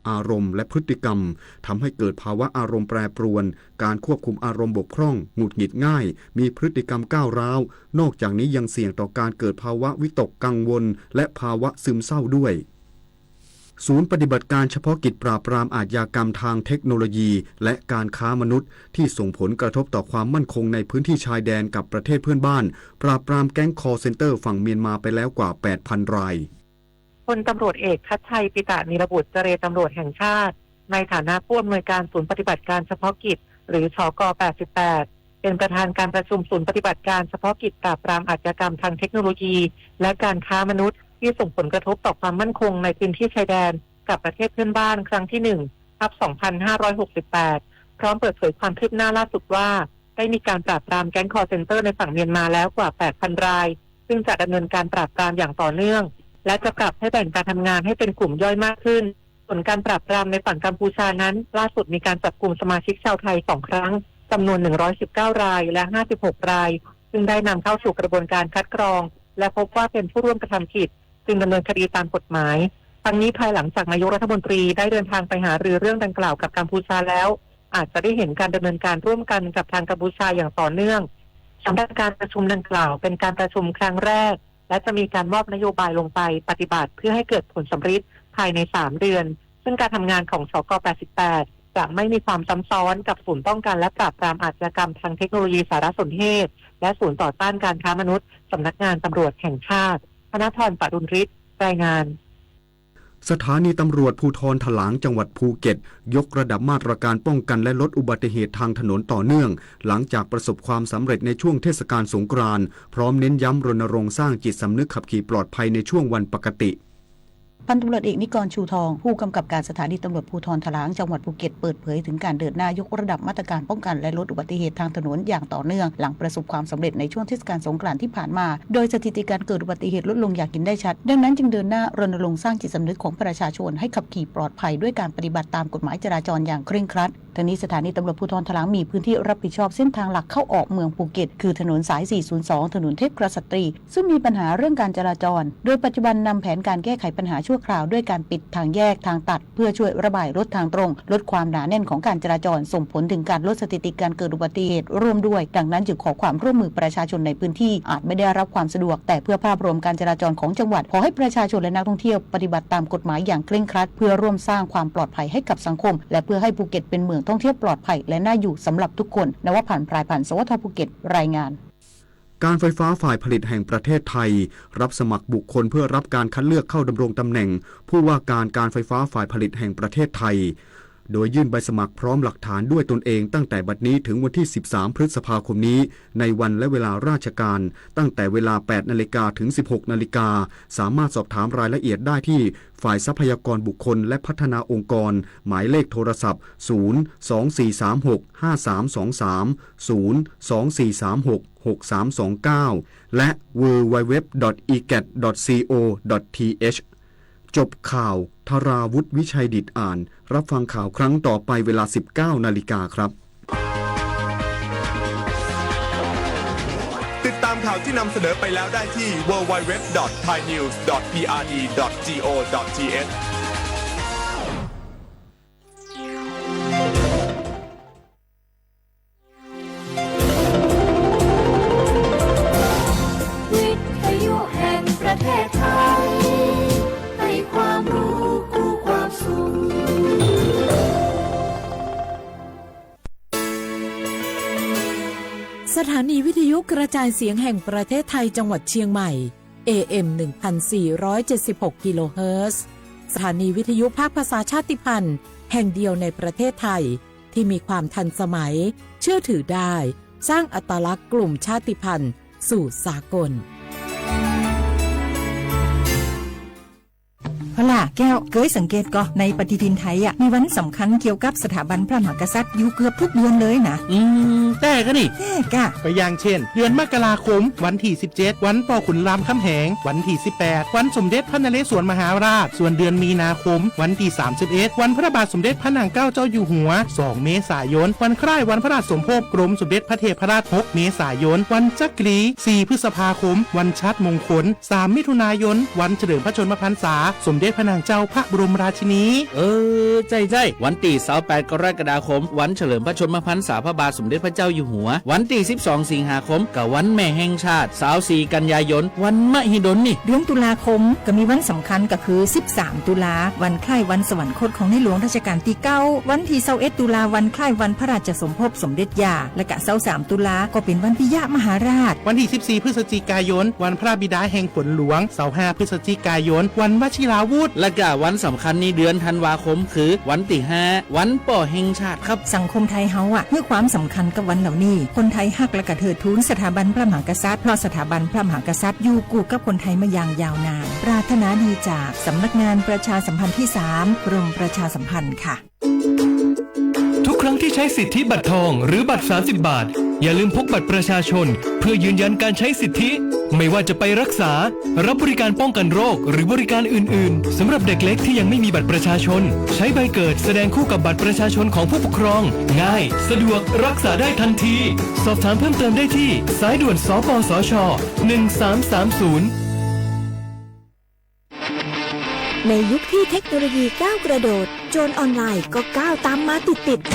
อารมณ์และพฤติกรรม ทำให้เกิดภาวะอารมณ์แปรปรวน การควบคุมอารมณ์บกพร่อง หงุดหงิดง่าย มีพฤติกรรมก้าวร้าว นอกจากนี้ยังเสี่ยงต่อการเกิดภาวะวิตกกังวล และภาวะซึมเศร้าด้วย ศูนย์ปฏิบัติการเฉพาะกิจปราบปรามอาชญากรรมทางเทคโนโลยีและการค้ามนุษย์ที่ส่งผลกระทบต่อความมั่นคงในพื้นที่ชายแดนกับประเทศเพื่อนบ้าน ปราบปรามแก๊ง call center ฝั่งเมียนมาไปแล้วกว่า แปดพัน ราย พลตำรวจเอกทัชชัย ปิตะนีรบุตร เจรตำรวจแห่งชาติ ในฐานะผู้อำนวยการศูนย์ปฏิบัติการเฉพาะกิจ หรือ สก แปดสิบแปด เป็นประธานการประชุมศูนย์ปฏิบัติการเฉพาะกิจปราบปรามอาชญากรรมทางเทคโนโลยีและการค้ามนุษย์ที่ส่งผลกระทบต่อความมั่นคงในพื้นที่ชายแดนกับประเทศเพื่อนบ้านครั้งที่ หนึ่ง ทับ สองพันห้าร้อยหกสิบแปด พร้อมเปิดเผยความคืบหน้าล่าสุดว่า ได้มีการปราบปรามแก๊ง call center ในฝั่งเมียนมาแล้วกว่า แปดพัน ราย ซึ่งจะดำเนินการปราบปรามอย่างต่อเนื่อง และจะปรับให้แบ่งการทำงานให้เป็นกลุ่มย่อยมากขึ้น ส่วนการปราบปรามในฝั่งกัมพูชานั้น ล่าสุดมีการจับกุมสมาชิกชาวไทยสองครั้ง จำนวน หนึ่งร้อยสิบเก้า ราย และ ห้าสิบหก ราย ซึ่งได้นำเข้าสู่กระบวนการคัดกรอง และพบว่าเป็นผู้ร่วมกระทำผิด จึงดำเนินคดีตามกฎหมาย ทั้งนี้ภายหลังจากนายกรัฐมนตรีได้เดินทางไปหารือเรื่องดังกล่าวกับกัมพูชาแล้ว อาจจะได้เห็นการดำเนินการร่วมกันกับทางกัมพูชาอย่างต่อเนื่อง สำหรับการประชุมดังกล่าวเป็นการประชุมครั้งแรก และจะมีการมอบนโยบายลงไปปฏิบัติเพื่อให้เกิดผลสำเร็จภายใน สาม เดือน ซึ่งการทำงานของ สก แปดสิบแปด จะไม่มีความซ้ำซ้อนกับศูนย์ป้องกันและปราบปรามอาชญากรรมทางเทคโนโลยีสารสนเทศ และศูนย์ต่อต้านการค้ามนุษย์ สำนักงานตำรวจแห่งชาติ ธนพร ปรุณฤทธิ์ รายงาน สถานีตำรวจภูธรถลางจังหวัดภูเก็ต ยกระดับมาตรการป้องกันและลดอุบัติเหตุทางถนนต่อเนื่อง หลังจากประสบความสำเร็จในช่วงเทศกาลสงกรานต์ พร้อมเน้นย้ำรณรงค์สร้างจิตสำนึกขับขี่ปลอดภัยในช่วงวันปกติ พันตำรวจเอกนิกร ชูทอง ผู้กำกับการสถานีตำรวจภูธรถลางจังหวัดภูเก็ต เปิดเผยถึงการเดินหน้ายกระดับมาตรการป้องกันและลดอุบัติเหตุทางถนนอย่างต่อเนื่อง หลังประสบความสำเร็จในช่วงเทศกาลสงกรานต์ที่ผ่านมา โดยสถิติการเกิดอุบัติเหตุลดลงอย่างเห็นได้ชัด ดังนั้นจึงเดินหน้ารณรงค์สร้างจิตสำนึกของประชาชนให้ขับขี่ปลอดภัยด้วยการปฏิบัติตามกฎหมายจราจรอย่างเคร่งครัด ทั้งนี้สถานีตำรวจภูธรถลางมีพื้นที่รับผิดชอบเส้นทางหลักเข้าออกเมืองภูเก็ต คือถนนสาย สี่ศูนย์สอง ถนนเทพกษัตรี ซึ่งมีปัญหาเรื่องการจราจร โดยปัจจุบันนำแผนการแก้ไขปัญหาชั่วคราวด้วยการปิดทางแยกทางตัด เพื่อช่วยระบายรถทางตรง ลดความหนาแน่นของการจราจร ส่งผลถึงการลดสถิติการเกิดอุบัติเหตุร่วมด้วย ดังนั้นจึงขอความร่วมมือประชาชนในพื้นที่ อาจไม่ได้รับความสะดวก แต่เพื่อภาพรวมการจราจรของจังหวัด ขอให้ประชาชนและนักท่องเที่ยวปฏิบัติตามกฎหมายอย่างเคร่งครัด เพื่อร่วมสร้างความปลอดภัยให้กับสังคม และเพื่อให้ภูเก็ตเป็นเมืองท่องเที่ยวปลอดภัยและน่าอยู่สำหรับทุกคน นวพันธ์ พรายพันธ์ สวท ภูเก็ต รายงาน การไฟฟ้าฝ่ายผลิตแห่งประเทศไทย รับสมัครบุคคลเพื่อรับการคัดเลือกเข้าดำรงตำแหน่งผู้ว่าการการไฟฟ้าฝ่ายผลิตแห่งประเทศไทย โดยยื่นใบสมัครพร้อมหลักฐานด้วยตนเองตั้งแต่บัดนี้ถึงวันที่ สิบสาม พฤษภาคมนี้ ในวันและเวลาราชการ ตั้งแต่เวลา แปด นาฬิกา ถึง สิบหก นาฬิกา สามารถสอบถามรายละเอียดได้ที่ฝ่ายทรัพยากรบุคคลและพัฒนาองค์กร หมายเลขโทรศัพท์ ศูนย์ สอง สี่ สาม หก ห้า สาม สอง สาม ศูนย์ สอง สี่ สาม หก หก สาม สอง เก้า และ ดับเบิลยู ดับเบิลยู ดับเบิลยู ดอท อีแกท ดอท ซี โอ ดอท ที เอช จบข่าว ธราวุฒิ วิชัยดิษฐ์อ่าน รับฟังข่าวครั้งต่อไปเวลา สิบเก้า นาฬิกาครับ ติดตามข่าวที่นำเสนอไปแล้วได้ที่ ดับเบิลยู ดับเบิลยู ดับเบิลยู ดอท ไทยนิวส์ ดอท พีอาร์ดี ดอท จี โอ ดอท ที เอช วิทยุแห่งประเทศไทย ให้ความรู้คู่ความสุข สถานีวิทยุกระจายเสียงแห่งประเทศไทยจังหวัดเชียงใหม่ เอ เอ็ม หนึ่งพันสี่ร้อยเจ็ดสิบหก กิโลเฮิรตซ์ สถานีวิทยุภาคภาษาชาติพันธุ์แห่งเดียวในประเทศไทย ที่มีความทันสมัย เชื่อถือได้ สร้างอัตลักษณ์กลุ่มชาติพันธุ์สู่สากล เอาล่ะแก้ว เกยสังเกตก่อน ในปฏิทินไทยอ่ะ มีวันสำคัญเกี่ยวกับสถาบันพระมหากษัตริย์อยู่เกือบทุกเดือนเลยนะ อืม แต่ก็นี่ แต่กะ ก็อย่างเช่น เดือนมกราคม วันที่ สิบเจ็ด วันปอขุนรามคำแหง วันที่ สิบแปด วันสมเด็จพระนเรศวรมหาราช ส่วนเดือนมีนาคม วันที่ สามสิบเอ็ด วันพระบาทสมเด็จพระนางเกล้าเจ้าอยู่หัว สอง เมษายน วันคล้ายวันพระราชสมภพกรมสมเด็จพระเทพรัตน์ หก เมษายน วันจักรี สี่ พฤษภาคม วันชาติมงคล สาม มิถุนายน วันเฉลิมพระชนมพรรษา สมเด็จพระนางเจ้าพระบรมราชินี เออ ใช่ใช่ วันที่ซาวแปดกรกฎาคม วันเฉลิมพระชนมพรรษาพระบาทสมเด็จพระเจ้าอยู่หัว วันที่สิบสองสิงหาคม กับวันแม่แห่งชาติ สาวสี่กันยายน วันมหิดลนี่ เดือนตุลาคมก็มีวันสำคัญก็คือ สิบสาม ตุลา วันคล้ายวันสวรรคตของในหลวงรัชกาลที่เก้า วันที่ ยี่สิบเอ็ด ตุลา วันคล้ายวันพระราชสมภพสมเด็จย่า และกะ ยี่สิบสาม ตุลา ก็เป็นวันปิยมหาราช วันที่ ยี่สิบสี่ พฤศจิกายน วันพระบิดาแห่งฝนหลวง ยี่สิบห้า พฤศจิกายน วันวชิราวุธ และกะวันสำคัญในเดือนธันวาคมคือวันที่ห้า วันป้อแห่งชาติครับ สังคมไทยเฮาอะ ให้ความสำคัญกับวันเหล่านี้ คนไทยฮักและกะเทิดทูนสถาบันพระมหากษัตริย์ เพราะสถาบันพระมหากษัตริย์อยู่คู่กับคนไทยมาอย่างยาวนาน ปรารถนาดีจากสำนักงานประชาสัมพันธ์ที่สาม กรมประชาสัมพันธ์ค่ะ ทุกครั้งที่ใช้สิทธิบัตรทองหรือบัตร สามสิบ บาท อย่าลืมพกบัตรประชาชน เพื่อยืนยันการใช้สิทธิ ไม่ว่าจะไปรักษา รับบริการป้องกันโรค หรือบริการอื่นๆ สำหรับเด็กเล็กที่ยังไม่มีบัตรประชาชน ใช้ใบเกิดแสดงคู่กับบัตรประชาชนของผู้ปกครอง ง่าย สะดวก รักษาได้ทันที สอบถามเพิ่มเติมได้ที่สายด่วน สปสช หนึ่งสามสามศูนย์ ในยุคที่เทคโนโลยีก้าวกระโดด โจรออนไลน์ก็ก้าวตามมาติดๆ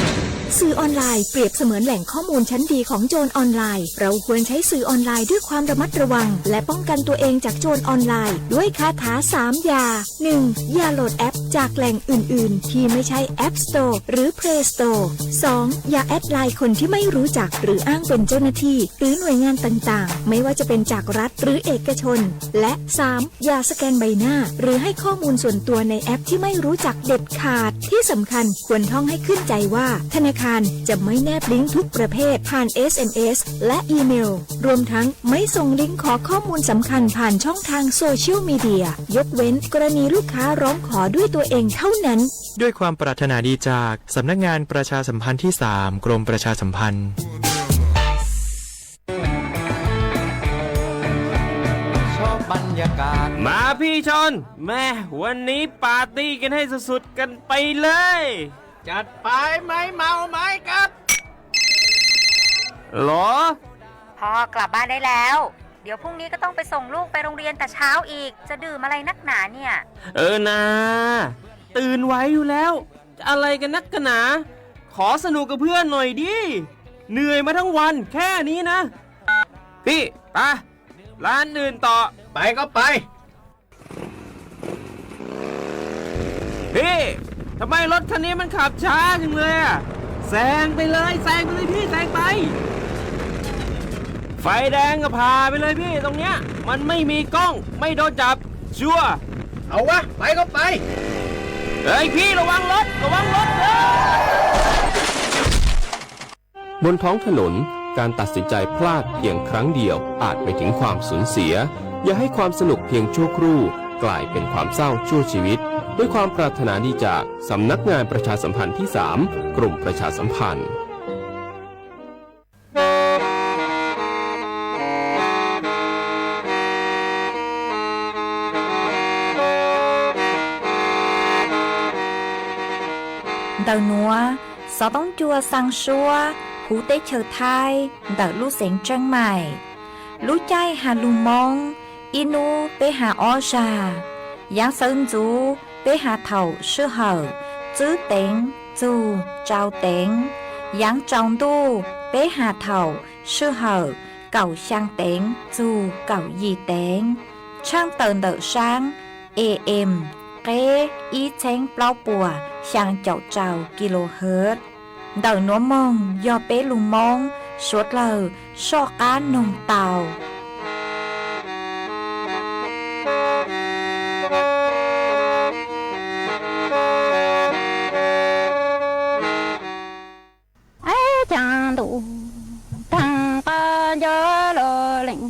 สื่อออนไลน์เปรียบเสมือนแหล่งข้อมูลชั้นดีของโจรออนไลน์ เราควรใช้สื่อออนไลน์ด้วยความระมัดระวัง และป้องกันตัวเองจากโจรออนไลน์ ด้วยคาถาสามอย่า หนึ่ง อย่าโหลดแอปจากแหล่งอื่นๆ ที่ไม่ใช่ App Store หรือ Play Store สอง อย่าแอดไลน์คนที่ไม่รู้จัก หรืออ้างเป็นเจ้าหน้าที่ หรือหน่วยงานต่างๆ ไม่ว่าจะเป็นจากรัฐหรือเอกชน และ สาม อย่าสแกนใบหน้า หรือให้ข้อมูลส่วนตัวในแอปที่ไม่รู้จักเด็ดขาด ที่สำคัญควรท่องให้ขึ้นใจว่า ธนาคารจะไม่แนบลิงก์ทุกประเภทผ่าน เอสเอ็มเอส และอีเมล รวมทั้งไม่ส่งลิงก์ขอข้อมูลสำคัญผ่านช่องทางโซเชียลมีเดีย ยกเว้นกรณีลูกค้าร้องขอด้วยตัวเองเท่านั้น ด้วยความปรารถนาดีจากสำนักงานประชาสัมพันธ์ที่สาม กรมประชาสัมพันธ์ มาพี่ชอน แม่ วันนี้ปาร์ตี้กันให้สุดๆ กันไปเลย จัดไป ไม้เมาไม้ครับ หรอ พ่อกลับบ้านได้แล้ว เดี๋ยวพรุ่งนี้ก็ต้องไปส่งลูกไปโรงเรียนแต่เช้าอีก จะดื่มอะไรนักหนาเนี่ย เออนา ตื่นไหวอยู่แล้ว อะไรกันนักกันหนา ขอสนุกกับเพื่อนหน่อยดิ เหนื่อยมาทั้งวันแค่นี้นะ พี่ ไป ร้านอื่นต่อ ไปก็ไป พี่ ทำไมรถคันนี้มันขับช้าจังเลยอะ แซงไปเลย แซงไปเลยพี่ แซงไป ไฟแดงก็ผ่าไปเลยพี่ ตรงเนี้ย มันไม่มีกล้อง ไม่โดนจับ ชัวร์ เอาวะ ไปก็ไป เฮ้ยพี่ ระวังรถ ระวังรถ เฮ้ย บนท้องถนน การตัดสินใจพลาดเพียงครั้งเดียวอาจไปถึงความสูญเสีย อย่าให้ความสนุกเพียงชั่วครู่กลายเป็นความเศร้าชั่วชีวิต ด้วยความปรารถนาดีจากสำนักงานประชาสัมพันธ์ที่สาม กรมประชาสัมพันธ์ Ntawm nuav, xov tooj cua xaa suab huv teb chaws Thaib ntawm lub xeev Tsheej Maim. Lub caij has lug Moob, ib nub peb has ob zag. Yaav sawv ntxuv peb has thaum sij hawm tswb teev txug tsau teev. Yaav tsaus ntuj peb has thaum sij hawm kaum xyaa teev txug kaum yim teev. Tshaaj tawm ntawm saab A M, qeb ib txheeb plaub puas xyaa caum rau kilohertz. Ntawm nuav moog yog peb lug Moob suav dlawg soj qaab noog tau. Ib caag ntuj taag qab nco lug leej,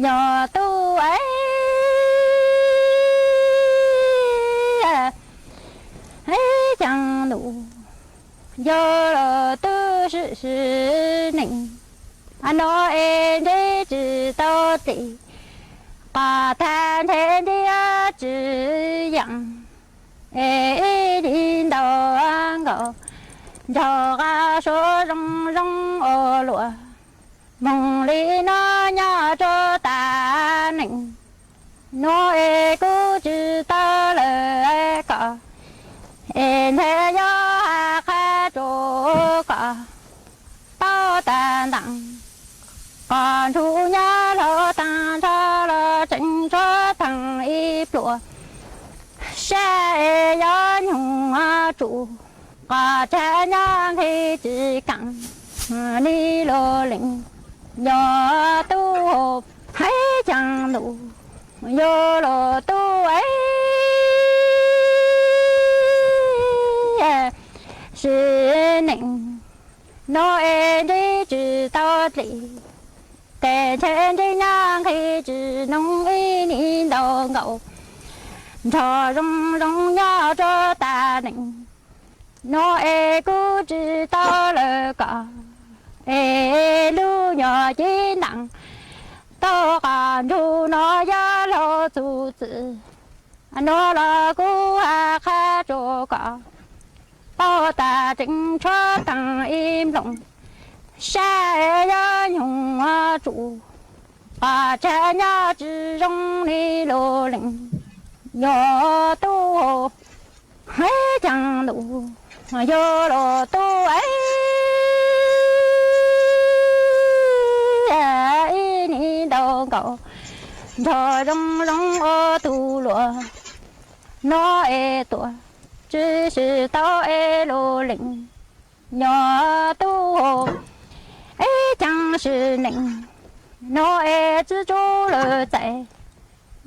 yog tub ib, ib caag ntuj yog lug tub sib sib neej. Nuav es ntse tsi tau txim, qhov tag nrhe ntiab tsi yaam, es ib dim ntau nkaus, nrog qab suav zoo zoo ua luam. Moog li nuav nyob rua taag neej, nuav es kuv tsi tau lawm koj, es tsum, qos tsag nyob nqhis tsis keem, ni lus lees, nyob tub hab ib caag ntus, yuav luag tub es sim neej, nuav es ntsib tsis tau dlim, tes ntshe ntsib nyob nqhis tsis noog ib nim ntau nkaus, nrog zoo zoo nyob rua tas neej, nuav es kuv tsis tau lawv koj, es lub nyuas cev ntaam, tau qos nrug nuav yuav laug txug txwm, nuav los kuv has qha rua koj, paub tas tseem tshuav taag ib nplooj, sab yuav nyoog tsum, qos tsag nyob tsis zoo ni lus lees, nyob tub hab ib caag ntus, yuav luag tub es ib nim ntau nkaus, nrog zoo zoo ua tug luag, nuav es tuaj tsis tau es lus lees, nyob tub hab ib caag sim neej, nuav es tsi tsub lawm txais,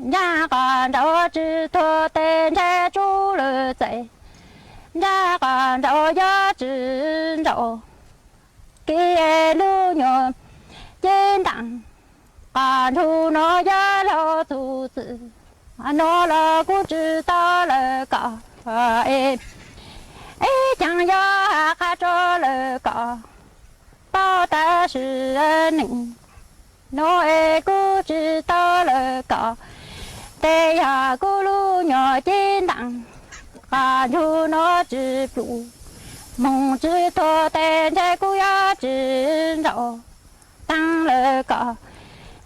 ncaaj qos nraud tsi tuag tes ntshe tsub lawm txais, ncaaj qos nraud yuav tsi nraud, kis lub nyuas cev ntaam, qos nrug nuav yuav laug txug txwm, nuav los kuv tsis tau lawv koj, es ib caag yuav has qha rua lawv koj, paub tas sim neej, nuav es kuv tsis tau lawv koj, tes yog kuv lub nyuas cev ntaam, qos nrug nuav tsi plum, moog tsi tuag tes ntshe kuv yuav tsi nraud, taag lawv koj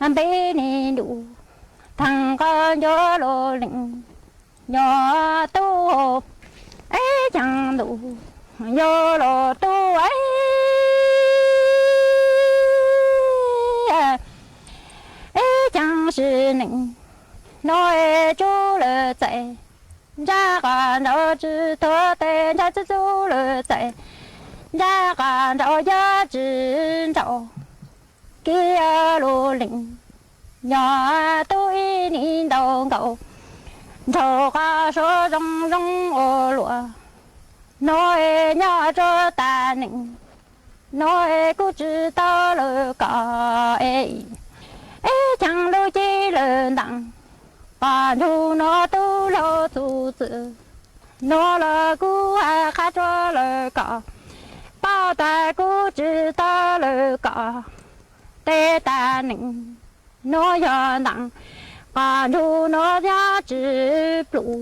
npe ni ntuj, taag qos yuav luag lees, nyob tub hab ib caag ntus, yuav luag tub es ib caag sim neej, nuav es tsub lawm txais, ncaaj qos nraud tsi tuag tes ntshe tsi tsub lawm txais, ncaaj qos nraud yuav tsi nraud, kis lus lees, nyob tub ib nim ntau nkaus, nraug qos suav zoo zoo ua luaj, nuav es nyob rua tas neej, nuav es kuv tsis tau lawv koj, es ib caag lub cev lawv ntaam, qos nrug nuav tub laug txug txwm, nuav los kuv has qha rua lawv koj, paub tas kuv tsis tau lawv koj, tes tas neej, nuav yog ntaam, qos nrug nuav yuav tsi plum,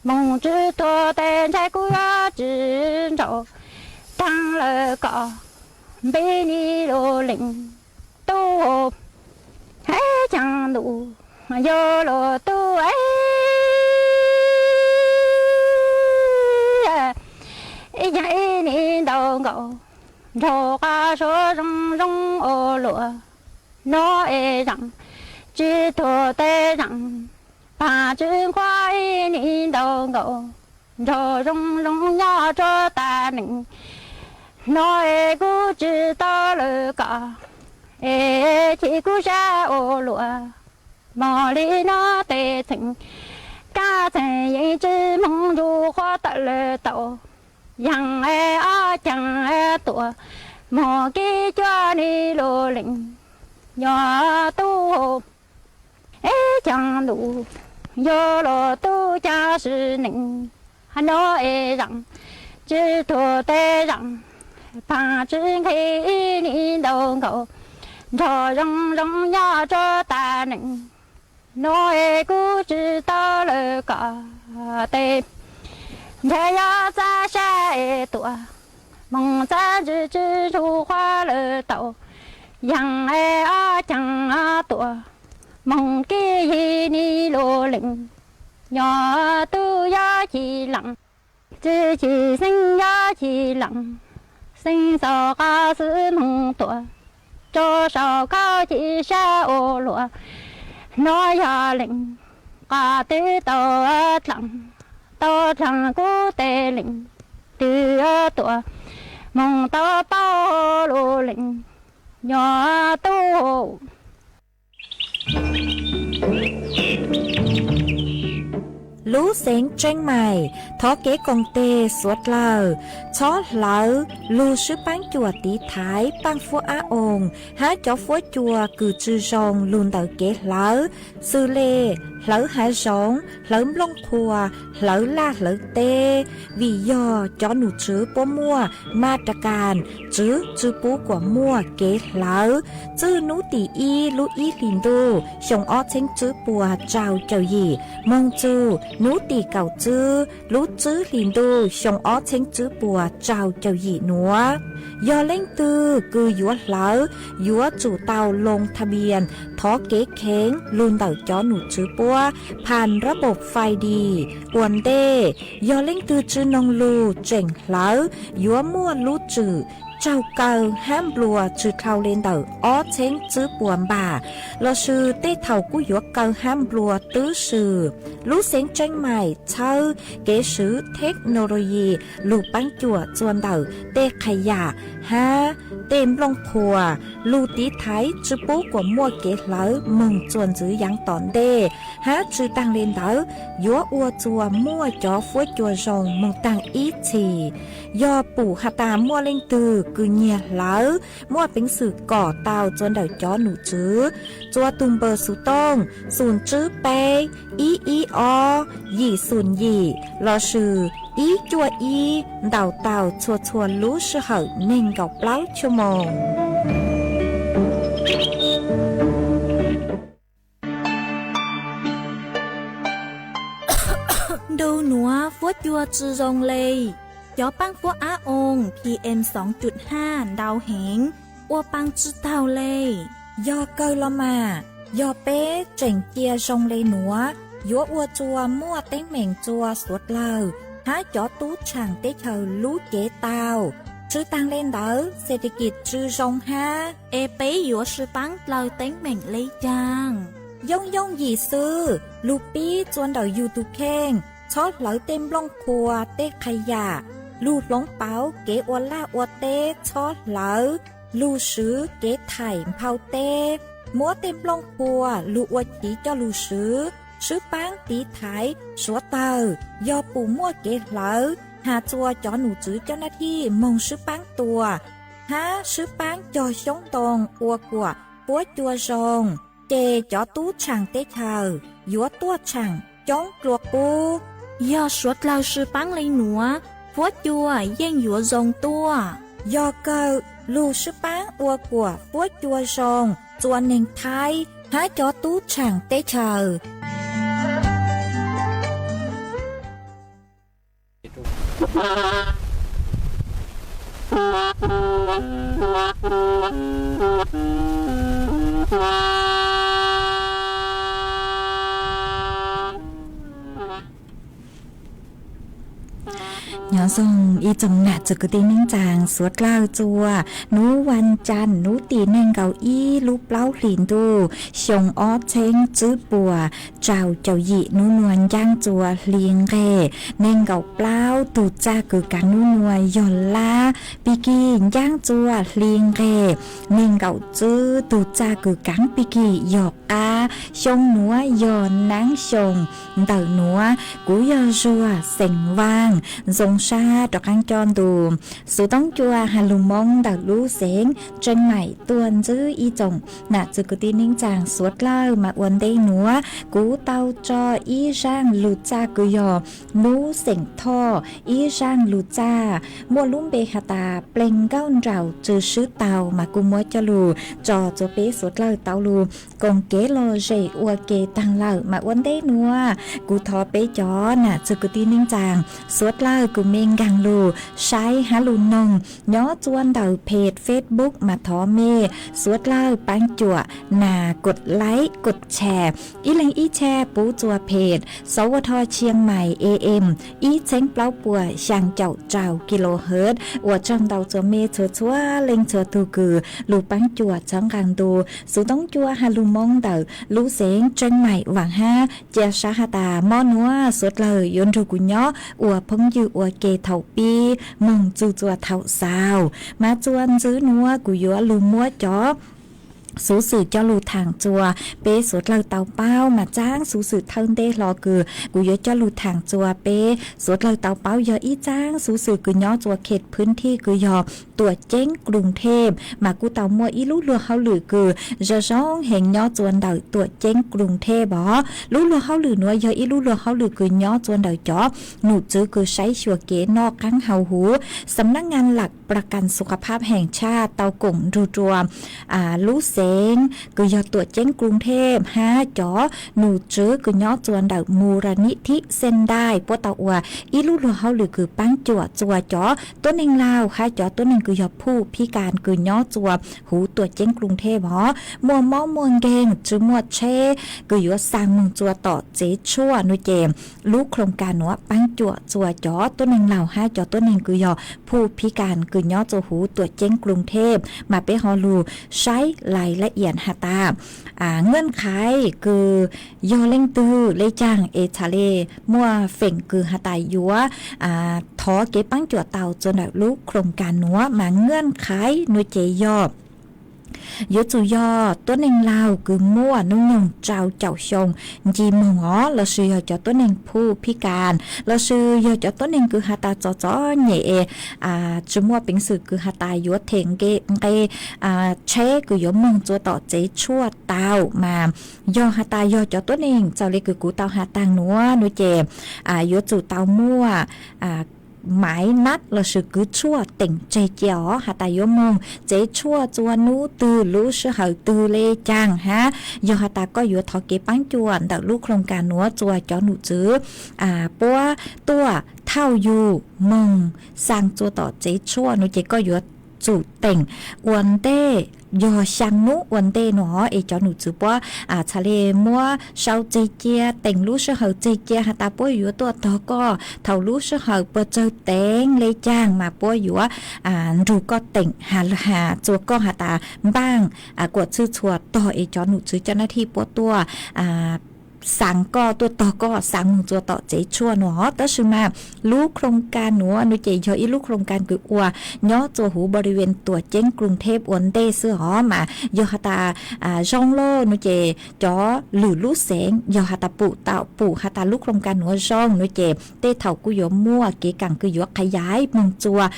moog tsi tuag tes ntshe kuv yuav tsi nraud, taag lawv koj npe ni lus lees, tub hab ib caag ntus, yuav luag tub es ib caag ib nim ntau nkaus, nraug qos suav zoo zoo ua luaj, nuav es zaam tsi tuag tes zaam, paag tsi nqhuav ib nim ntau nkaus, nraug zoo zoo nyob rua tas neej, nuav es kuv tsis tau lawv koj, es chim kuv sab ua luaj, mog li nuav tes txheej, kab txheej yeej tsi moog nrug qhuav tawm lawv tau, yaam es ob caag tuaj, moog kib cuab ni lus lees, nyob tub hab ib caag ntus, yuav luag tub caag sim neej, nuav es zaam tsi tuag tes zaam, paag tsi nqhis ib nim ntau nkaus, nraug zoo zoo nyob rua tas neej, nuav es kuv tsis tau lawv koj, tes ntshe yuav txav sab es tuaj, moog txav ntsis tsi nrug qhuav lawv tau, yaam es ob caag tuaj, moog kib yig ni lus lees, nyob tub yuav chim laam, tsi chim xeeb yuav chim laam, xeeb xaus qas xwb moog tuaj, rua sau khaub chim sab ua luaj, nuav yog lees, qas twb tau dlaam, tau dlaam kuv tes lees, twb tuaj mus tau paub lub leej nyob tuaj. Lub xeev Tseeb Maim thov kev koom tes suav dlawg txhob hlawv lug swb paab cuam tiv thaiv Paaj Fuab Ab Oo hab cov fuab cua kws tsi zoo lug ntawm kev hlawv, xws le hlawv hav zoov, hlawv nplooj qhuav, hlawv laj hlawv teb, vim yog cov num tswv puab muaj ma ra kas tswv tsi pub kuam muaj kev hlawv. Txwj nub tim ib lub ib hlis ntuj xyoo ob txheeb tswb puas rau caum yim moog txug nub tim kaum tswb lub tswb hlis ntuj xyoo ob txheeb tswb puas rau caum yim nuav. Yog leej twg kws yuav hlawv, yuav tsum tau loo tha npias thov kev kheev lug ntawm cov num tswv puab phas rab npauj fais dis ua ntej. Yog leej twg tsi noog lug tseem hlawv, yuav muaj lub tswm raug kaw hab nplua tsi dhau le ntawm ob txheeb tswb puas npam, lossis tej thaum kuj yuav kaw hab nplua tub si. Lub xeev Tseeb Maim txhawb kev swv theknoloyi lug paab cuam txuas ntawm tej qha yam hab tej nplooj qhuav lug tiv thaiv tsi pub kuam muaj kev hlawv moog txuas ntxiv yaav tom ntej, hab tsi taag le ntawd yuav ua txuas muaj cov fuab cua zoo moog taag ib txhis. Yog pum has tas muaj leej twg kws nyiag hlawv, muaj peev xwm kom tau txuas ntawm cov num tswv txuas tug npawb xuv tooj xoom tswb peb ib ib ob yim xoom yim lossis ib cuaj ib, ntaus tau txhua txhua lub sij hawm neeg nkaum plaub chua moos. Ntu nuav fuab cua tsi zoo le, cov paab fuab ab oo PM xoo cuj haj ntau heev, ua paa tsi taug le. Yog kawg los mas, yog peb tseem cia zoo le nuav, yuav ua txuas muaj teeb meem txuas suav dlawg hab cov tub tshaam teb chaws lub cev tau. Tsi taag le ntawd, xes tes kis tsi zoo hab, es peb yuav sib paab dlaws teeb meem le caag? Yooj yooj yim xwb, lug pib txuas ntawm yug tug kheej, txhob hlawv tej nplooj qhuav tej qha yam, lug hloov pauv kev ua laj ua teb txhob hlawv, lug swv kev thaim nphau teb, muab tej nplooj qhuav lug ua chiv coj lug swv, sib paab tiv thaiv suav dlawg. Yog pum muaj kev hlawv, has txuas cov num tswv coj nab thij moog sib paab tua hab sib paab cog xyoob ntoo ua kuam fuab cua zoo, ces cov tub tshaam teb chaws yuav tuaj tshaam coob dlua qub. Yog suav dlawg sib paab le nuav, fuab cua yeej yuav zoo tuaj. Yog kawg, lug sib paab ua kuam fuab cua zoo txuas neeg Thaib hab cov tub tshaam teb chaws. Nyob zoo ib tsoom nam txwv kwv tij neej tsaa suav dlawg txua, nub vas cas nub tim neeg nkaum ib lub plaub hlis ntuj xyoo ob txheeb tswb puas rau caum yim nub nuav ncaab txua hli nqeg neeg nkaum plaub tug txaj kws kaav nub nuav yog lab pig kig ncaab txua hli nqeg neeg nkaum tswb tug txaj kws kaav pig kig yog qab. Xyoo nuav yog naab xyoo ntawm nuav. Kuv yog Zuag xeem Vaaj, zoo sab rov qaab coj ntu xuv toob cua has lug Moob ntawm lub xeev Tseeb Maim tuaj ntsib ib tsoom nam txwv kwv tij neej tsaa suav dlawg mas ua ntej nuav kuv tau tso ib zaaj lug txaj kws yog nub xeem Thoj ib zaaj lug txaj muaj lub npe has tas Pleeg Nkauj Nraug Tsw Swb Tau mas kuv muab coj lug tso txua peb suav dlawg tau lug koom kev lom zem ua ke taag lawm mas ua ntej nuav kuv thov peb cov nam txwv kwv tij neej tsaa suav dlawg kws me nkaag lug saib hab lug noog nyob txua ntawm peg Facebook mas thov me suav dlawg paab cuam nas kod like kod share ib leeg ib share pub txua peg Sawv Ua Dho Chiang Mai AM ib txheeb plaub puas xyaa caum rau kilohertz. Ua tsaug ntau txua me txhua txhua leej txhua tug kws lug paab cuam txhawb nqaa ntu xuv toob cua has lug Moob ntawm lub xeev Tseeb Maim vaam hab cia sab has tas mob nuav suav dlawg yuav nrug kuv nyob ua phooj ywg ua ke thaum pib moog txug txuas thaum xaus. Mas txuas ntxiv nuav kuv yuav lug muab cov xuv xwm coj lug thaam txuas peb suav dlawg tau paub. Mas txaab xuv xwm thawj ntej hlo kws kuv yuav coj lug thaam txuas peb suav dlawg tau paub yog ib txaab xuv xwm kws nyob txuas khej phwb thij kws yog Tuam Ceeb Kruv Thej, mas kuj tau muaj ib lub luag hauj lwm kws zoo zoo heev nyob txuas ntawm Tuam Ceeb Kruv Thej os. Lub luag hauj lwm nuav yog ib lub luag hauj lwm kws nyob txuas ntawm cov num tswv kws saib xyuas kev noj qaab hau huv, Sำນັກງານຫຼັກປະກັນສຸຂະພາບແຫ່ງຊາດ tau koom nrug rua lub xeev kws yog Tuam Ceeb Kruv Thej hab cov num tswv kws nyob txuas ntawm Mu La Nib Thib Xeej Dai puab tau ua ib lub luag hauj lwm kws paab cuam txuas cov tuab neeg Laus hab cov tuab neeg kws yog phuj phib kas kws nyob txuas huv Tuam Ceeb Kruv Thej os. Muaj mob muaj nkeeg tsi muaj tsheb kws yuav xaa moog txuas tom tsev tshuaj nuav ces lub khoom kas nuav paab cuam txuas cov tuab neeg Laus hab cov tuab neeg kws yog phuj phib kas kws nyob txuas huv Tuam Ceeb Kruv Thej. Mas peb ho lug saib lais lab iam has tas, ngaj qhaiv kws yog leej twg le caag es txhad le muaj feem kws has tas yuav thov kev paab cuam tau txuas ntawm lub khoom kas nuav. Mas ngaj qhaiv nuav ces yog yuav tsum yog tuab neeg Laus kws muaj nub nyoog rau caum xyoo nci moog os, lossis yog cov tuab neeg phuj phib kas, lossis yog cov tuab neeg kws has tas txom txom nyem es tsi muaj peev xwm kws has tas yuav them nqe tsheb kws yuav moog txuas tom tsev tshuaj tau. Mas yog has tas yog cov tuab neeg txawm le kws kuv tau has taag nuav nuav ces yuav tsum tau muaj maiv nab lossis kws tshuaj teem tseg cia os, has tas yuav moog tsev tshuaj txuas nub twg lub sij hawm twg le caag hab. Yog has tas koj yuav thov kev paab cuam ntawm lub khoom kas nuav txuas cov num tswv puab tuaj thauj yug moog xaa txuas tom tsev tshuaj nuav ces koj yuav tsum teem ua ntej, yog xyaa nub ua ntej nuav es cov num tswv puab txhad le muab sau tseg cia, teem lub sij hawm tseg cia has tas puab yuav tuaj tog koj thaum lub sij hawm puas tsawg teev le caag mas puab yuav nrug koj teem has txuas koj has tas npaaj kuas txhwj txhua tog es cov num tswv cov nab thij puab tuaj xaa koj, tuaj tog koj xaa moog txuas tom tsev tshuaj nuav os. Tab sis mas lub khoom kas nuav nuav ces yog ib lub khoom kas kws ua nyob txuas huv npau li ven Tuam Ceeb Kruv Thej ua ntej xwb os. Mas yog has tas zoo lawm nuav ces cov lwm lub xeev yog has tas pum tau pum has tas lub khoom kas nuav zoo nuav ces tej thaum kuj yuav muaj kev kaam kws yuav qha yaiv moog txuas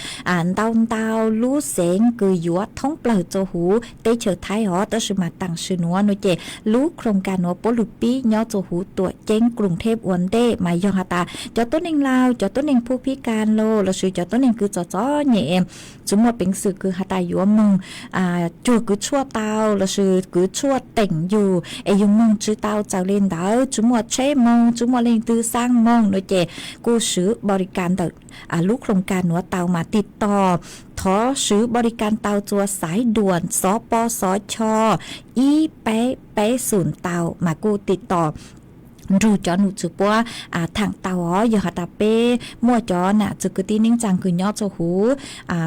ntau ntau lub xeev kws yuav thoob plawg txuas huv teb chaws Thaib os. Tab sis mas taam sim nuav nuav ces lub khoom kas nuav puab lug pib nyob txuas huv Tuam Ceeb Kruv Thej ua ntej. Mas yog has tas cov tuab neeg Laus, cov tuab neeg phuj phib kas los lossis cov tuab neeg kws txom txom nyem tsi muaj peev xwm kws has tas yuav moog cuag kws tshuaj tau lossis kws tshuaj teem yug es yug moog tsi tau, txawm le ntawd tsi muaj tsheb moog, tsi muaj leej twg xaa moog nuav ces kuj swv npau li kas ntawm lub khoom kas nuav tau mas tiv tog thov swv npau li kas tau txuas xaiv duam xov pov xov cho ib peb peb xum tau mas kuj tiv tog nrug cov num tswv puab thaam tau os. Yog has tas peb muaj cov nam txwv kwv tij neej tsaa kws nyob txuas huv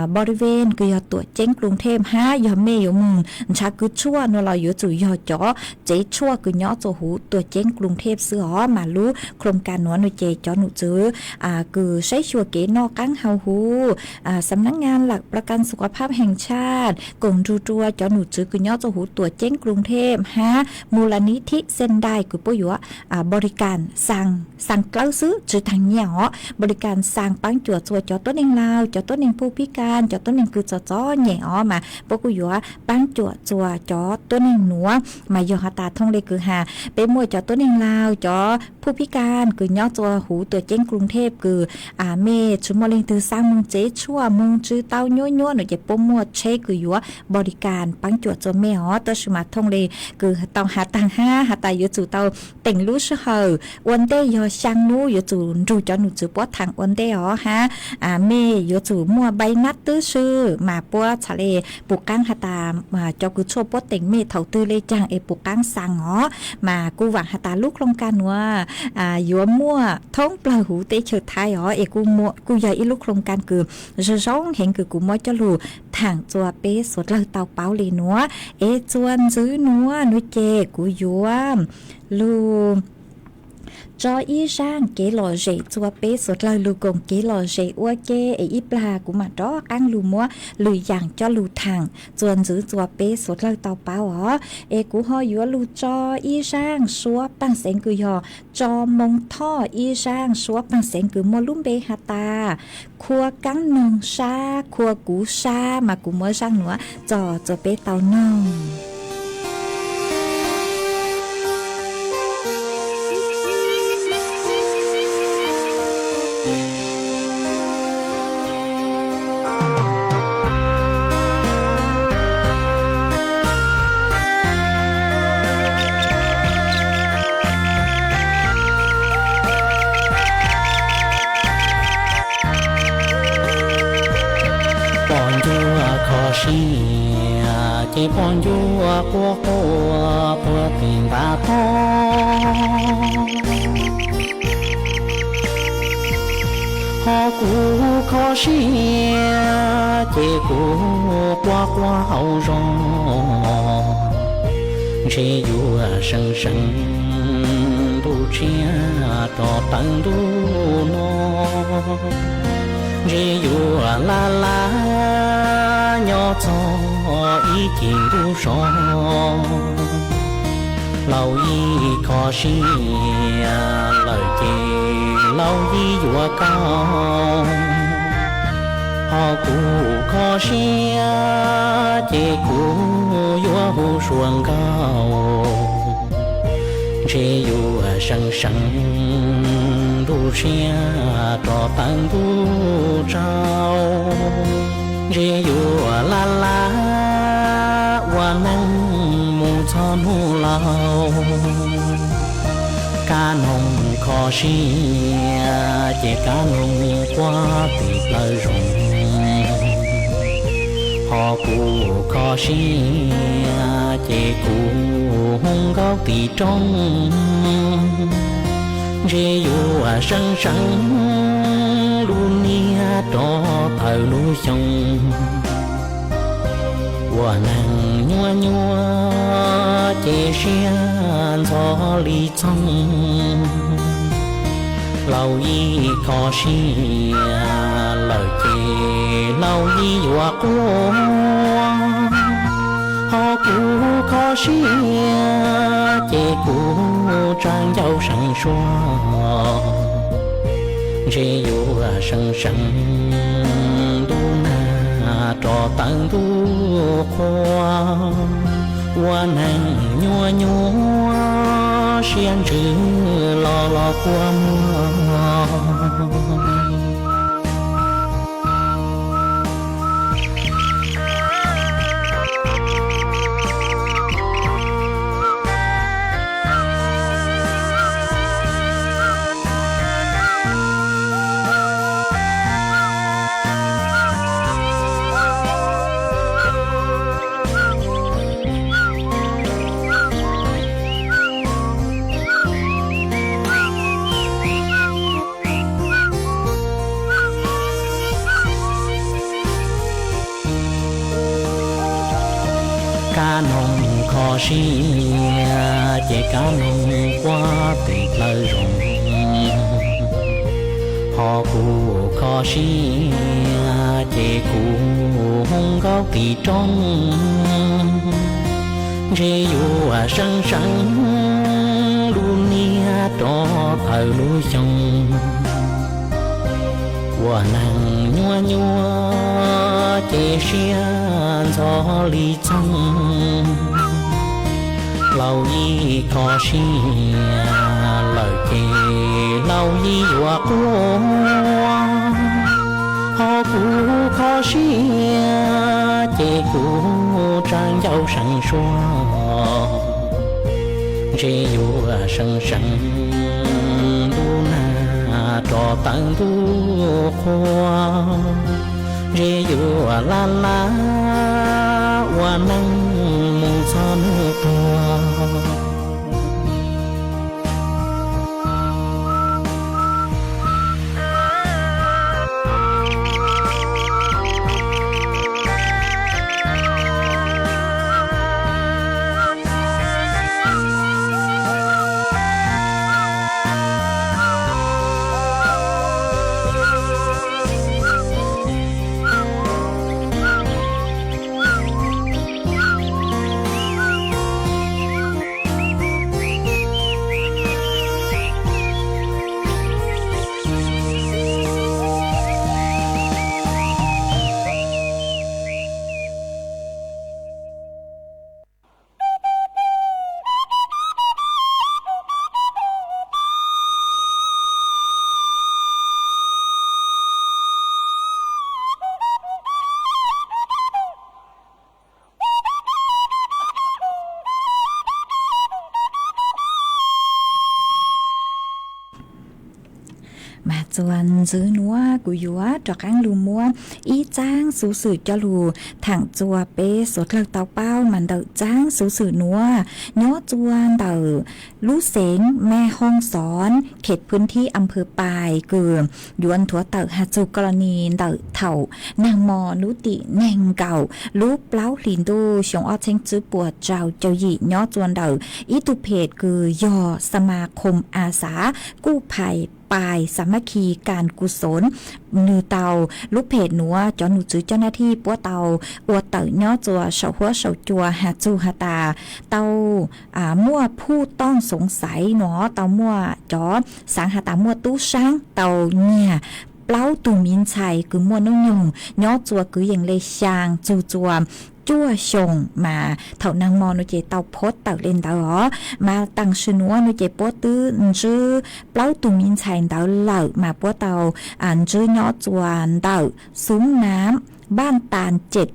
npau li ven kws yog Tuam Ceeb Kruv Thej hab yog mej yuav moog nrhav kws tshuaj nuav los yuav tsum yog cov tsev tshuaj kws nyob txuas huv Tuam Ceeb Kruv Thej xwb os. Mas lub khoom kas nuav nuav ces cov num tswv kws saib xyuas kev noj qaab hau huv ສຳນັກງານຫຼັກປະກັນສຸຂະພາບແຫ່ງຊາດ koom nrug rua cov num tswv kws nyob txuas huv Tuam Ceeb Kruv Thej hab Mu La Nib Thib Xeej Dai kws puab yuav npau li kas xaa dlawb xwb tsi taag nyiaj os, npau li kas xaa paab cuam txuas cov tuab neeg Laus, cov tuab neeg phuj phib kas, cov tuab neeg kws txom txom nyem os mas puab kuj yuav paab cuam txuas cov tuab neeg nuav. Mas yog has tas thooj le kws has peb muaj cov tuab neeg Laus, cov phuj phib kas kws nyob txuas huv Tuam Ceeb Kruv Thej kws mej tsi muaj leej twg xaa moog tsev tshuaj, moog tsi tau nyuab nyuab nuav ces puab muaj tsheb kws yuav npau li kas paab cuam txuas mej os. Tab sis mas thooj le kws tau has taag hab has tas yuav tsum tau teem lub sij hawm ua ntej yog xyaa nub, yuav tsum nrug cov num tswv puab thaam ua ntej os hab mej yuav tsum muaj npai nab twb swb mas puab txhad le pum qaab has tas cov kws tshuaj puab teem mej thaum twg le caag es pum qaab xaa os. Mas kuj vaam has tas lub khoom kas nuav yuav muaj thoob plawg huv teb chaws Thaib os es kuj yog ib lub khoom kas kws zoo zoo heev kws kuv muab coj lug thaam txuas peb suav dlawg tau paub le nuav. Es txuas ntxiv nuav nuav ces kuv yuav lug Tso ib zaaj kev lom zem txua peb suav dlawg lug koom kev lom zem ua ke es ib plag kuv mam rov qaab lug muab lwm yaam coj lug thaam txuas ntxiv txua peb suav dlawg tau paub os. Es kuv ho yuav lug tso ib zaaj suab paaj xeev kws yog tso moo thoj ib zaaj suab paaj xeev kws muaj lub npe has tas Khua Kaab Noog Sab, Khua Kuv Sab mas kuv muab zaaj nuav txog txua peb tau noog. Poj ncua kho siab ces poj ncua quaj quaj puag tim ntav tog. Ho kuv kho siab ces kuv quaj quaj hauv zog. Ntshe yuav seev seev ntuj tshiab rov tawm ntuj no, ntshe yuav laj laj nyob txog ib cim ntuj so. Laus yij kho siab lawm ces laus yij yuav kaum, ho kuv kho siab ces kuv yuav hu suav nkaus. Ntshe yuav seev seev ntuj tshiab rov tawm ntuj tsaus, ntshe yuav laj laj ua neej mus txog hnub laus. Kab noog kho siab ces kab noog quaj tim plawv zoov, ho kuv kho siab ces kuv hu nkaus tim roob. Ntshe yuav seev seev lub niag rov tawm lub xyoo, ua neeg nyuaj nyuaj ces siab ntxhov li txoog. Laus yij kho siab lawm ces laus yij yuav quaj, ho kuv kho siab ces kuv tsa ncauj seev suab. Ntshe yuav seev seev ntuj nag rov tawm ntuj qhua, ua neeg nyuaj nyuaj siab ntsws los los kua muag. Kab noog kho siab ces kab noog quaj tim plawv zoov, ho kuv kho siab ces kuv hu nkaus tim roob. Ntshe yuav seev seev lub niag rov tawm lub xyoo, ua neeg nyuaj nyuaj ces siab ntxhov li txoog. Laus yij kho siab lawm ces laus yij yuav quaj, ho kuv kho siab ces kuv tsa ncauj seev suab. Ntshe yuav seev seev ntuj nag rov tawm ntuj qhua, ntshe yuav laj laj ua neej mus txog hnub tuag. Txuas ntxiv nuav kuv yuav rov qaab lug muab ib txaab xuv xwm coj lug thaam txug peb suav dlawg tau paub mas ntawm txaab xuv xwm nuav nyob txuas ntawm lub xeev Mej Hooj Xov, khej pwm thib am phaw Pais kws yuav nthuav tawm has txug koj los nis ntawm thaum naag mo nub tim neeg nkaum lub plaub hli ntuj xyoo ob txheeb tswb puas rau caum yim nyob txuas ntawm ib tug phej kws yog Xamakhom Asav Kuj Phais Pais Xamakhij Kas Kus Xoov. Nwg tau lub phej nuav cov num tswv cov nab thij puab tau ua tawm nyob txuas saum huab saum cua has txug has tas tau muaj phuj tooj xoov xaiv nuav tau muaj cov xaav has tas muaj tub saab tau nyiag plaub tug miv ntxhais kws muaj noob nyoog nyob txuas kwv yees le xyaa txug txuas cuaj xyoos mas thaum naag mo nuav ces tau phuab tawm le ntawd os. Mas taam sim nuav nuav ces puab twb ntsib plaub tug miv ntxhais ntawd lawm mas puab tau ntsib nyob txuas ntawm Xub Nam Npaaj Tas Cem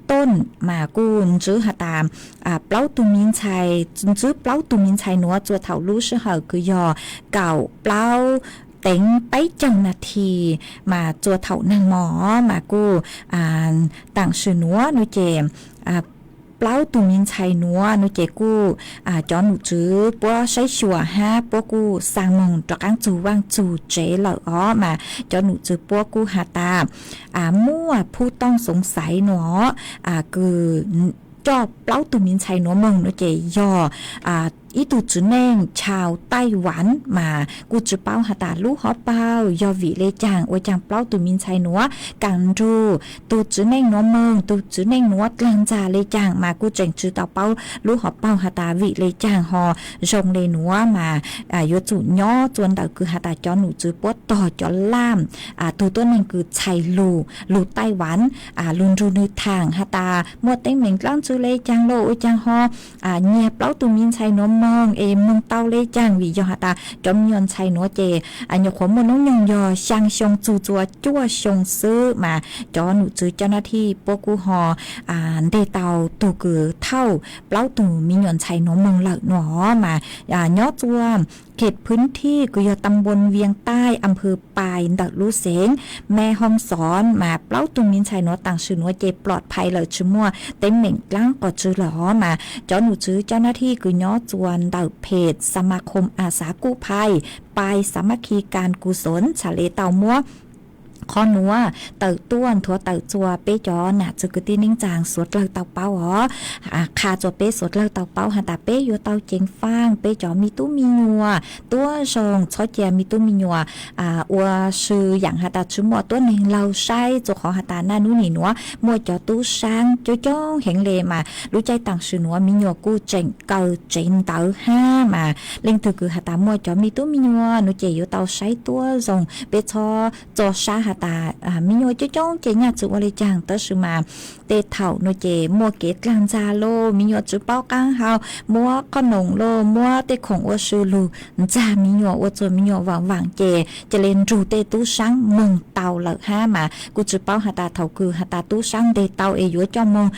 Tooj mas kuj ntsib has tas plaub tug miv ntxhais, ntsib plaub tug miv ntxhais nuav txuas thaum lub sij hawm kws yog kaum plaub teev peb caug nas this mas txuas thaum naag mo mas kuj taam sim nuav nuav ces plaub tug miv ntxhais nuav nuav ces kuj cov num tswv puab saib xyuas hab puab kuj xaa moog rov qaab txug vaaj txug tsev lawm os mas cov num tswv puab kuj has tas muaj phuj tooj xoov xaiv nuav kws coj plaub tug miv ntxhais nuav moog nuav ces yog ib tug tswv neej chaw Taiwan mas kuj tsi paub has tas lub hov paug yog vim le caag ua caag plaub tug miv ntxhais nuav kaam nrug tug tswv neej nuav moog, tug tswv neej nuav dlaag ntxag le caag mas kuj tseem tsi tau paub lub hov paug has tas vim le caag ho zoo le nuav mas yuav tsum nyob txuas ntawm kws has tas cov num tswv puab tog cov laaj tug tuab neeg kws txhais lug, lug Taiwan lug nrug nwg thaam has tas muaj teeb meem dlaab tsi le caag lauj, ua caag ho nyiag plaub tug miv ntxhais nuav moog es moog tau le caag vim yog has tas cov miv nyuas ntxhais nuav ces nyuam qhuav muaj noob nyoog yog xyaa xyoo txug txuas cuaj xyoo xwb mas cov num tswv cov nab thij puab kuj ho nteg tau tug kws thauj plaub tug miv nyuas ntxhais nuav moog lawm nuav mas nyob txuas khej pwm thij kws yog tam npoo Vias Taij am phaw Pais ntawm lub xeev Mej Hooj Xov mas plaub tug miv ntxhais nuav taam sim nuav ces ploj phais lawm tsi muaj teeb meem dlaab qos tsw lawm os mas cov num tswv cov nab thij kws nyob txuas ntawm phej Xamakhom Asav Kuj Phais Pais Xamakhij Kas Kus Xoov txhaj le tau muab qhov nuav tawm tuaj nthuav tawm txuas peb cov nam txiv kwv tij neej tsaa suav dlawg tau paub os. Qha txuas peb suav dlawg tau paub has tas peb yuav tau ceev faaj peb cov miv tub miv nyuas tuab zoo, txhob cia miv tub miv nyuas ua si yaam has tas tsi muaj tuab neeg laug saib, txuas qhov has tas naj nub nim nuav muaj cov tub saab coob coob heev le mas lub caij taam sim nuav miv nyuas kuj tseem kaw tsev ntawv hab mas leej twg kws has tas muaj cov miv tub miv nyuas nuav ces yuav tau saib tuab zoo, peb txhob txo sab has tas miv nyuas coob coob ces nyaj tsi ua le caag, tab sis mas tej thaum nuav ces muaj kev dlaag ntxag lauj, miv nyuas tsi paub qaab hau, muab qhob noom lauj, muab tej khoom ua si lug ntxag miv nyuas ua txuas miv nyuas vaam vaam ces ca le nrug tej tub saab moog tau lawm hab mas kuj tsi paub has tas thaum kws has tas tub saab nteg tau es yuav coj moog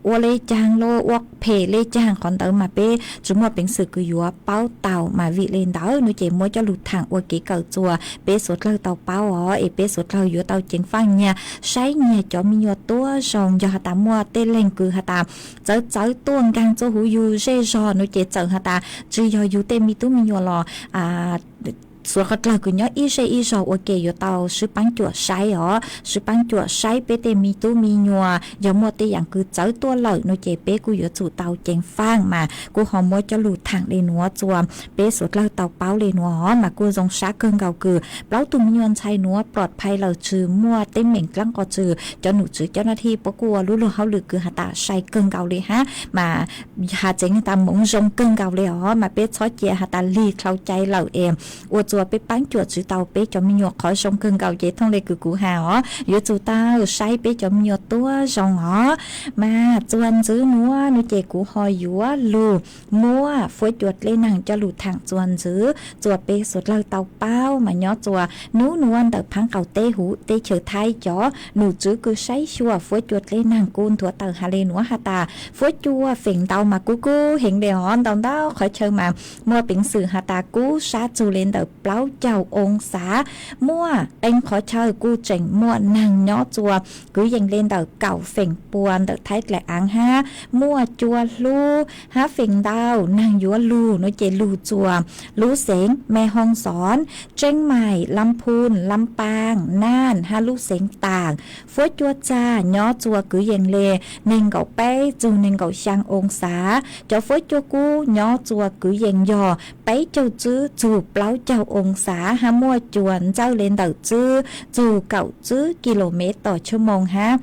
ua le caag lauj, ua phem le caag, qhov ntawd mas peb tsi muaj peev xwm kws yuav paub tau mas vim le ntawd nuav ces muab coj lug thaam ua kev kawm txuas peb suav dlawg tau paub os es peb suav dlawg yuav tau ceev faaj nyag saib nyag cov miv nyuas tuab zoo. Yog has tas muaj tej leeg kws has tas txawv txawv tuaj nkaag txuj huv yug zej zog nuav ces txawm has tas tsi yog yug tej miv tub miv nyuas los suav dlawg kws nyob ib zej ib zog ua ke yuav tau sib paab cuam saib os, sib paab cuam saib peb tej miv tub miv nyuas. Yog muaj tej yaam kws txawv tuaj lawm nuav ces peb kuj yuav tsum tau ceev faaj mas kuj ho muab coj lug thaam le nuav txuas peb suav dlawg tau paub le nuav os mas kuj zoo sab kawg nkaus kws plaub tug miv nyuas ntxhais nuav ploj phais lawm tsi muaj teeb meem dlaab qos tsw. Cov num tswv cov nab thij puab kuj ua lub luag hauj lwm kws has tas sai kawg nkaus le hab mas has tseev tas moov zoo kawg nkaus le os mas peb txhob cia has tas lig dlhau cai lawm es ua txuas peb paab cuam tsi tau peb cov miv nyuas qhov zoo kawg nkaus ces thooj le kws kuv has os yuav tsum tau saib peb cov miv nyuas tuab zoo os. Mas txuas ntxiv nuav nuav ces kuv ho yuav lug muab fuab cua dlej naag coj lug thaam txuas ntxiv txuas peb suav dlawg tau paub mas nyob txuas nub nuav ntawm phaab qaum teb huv teb chaws Thaib cov num tswv kws saib xyuas fuab cua dlej naag kuj nthuav tawm has le nuav has tas fuab cua feem ntau mas kub kub heev le os, ntau ntau qhov chaw mas muaj peev xwm has tas kub sab txug le ntawm plaub caug oo xav, muaj qee qhov chaw kuj tseem muaj neeg nyob txua kwv yees li ntawm kaum feem pua ntawm Thaib Dlaim Aav hab, muaj cua hlub hab feem ntau neeg yuav lug no ces lug txua lub xeev Me Hoo Xoon, Tseeb Maim, Lam Phun, Lam Paam, Naaj hab lub xeev Taam. Fuab cua txag nyob txua kwv yees li neeg nkaum peb txug neeg nkaum xyaa oo xav. Cov fuab cua kub nyob txua kwv yees yog peb caug tswb txug plaub caug oo xav hab muaj cua ntxawj li ntawm tswb txug kaum tswb kis lus mev tom tshua moos hab.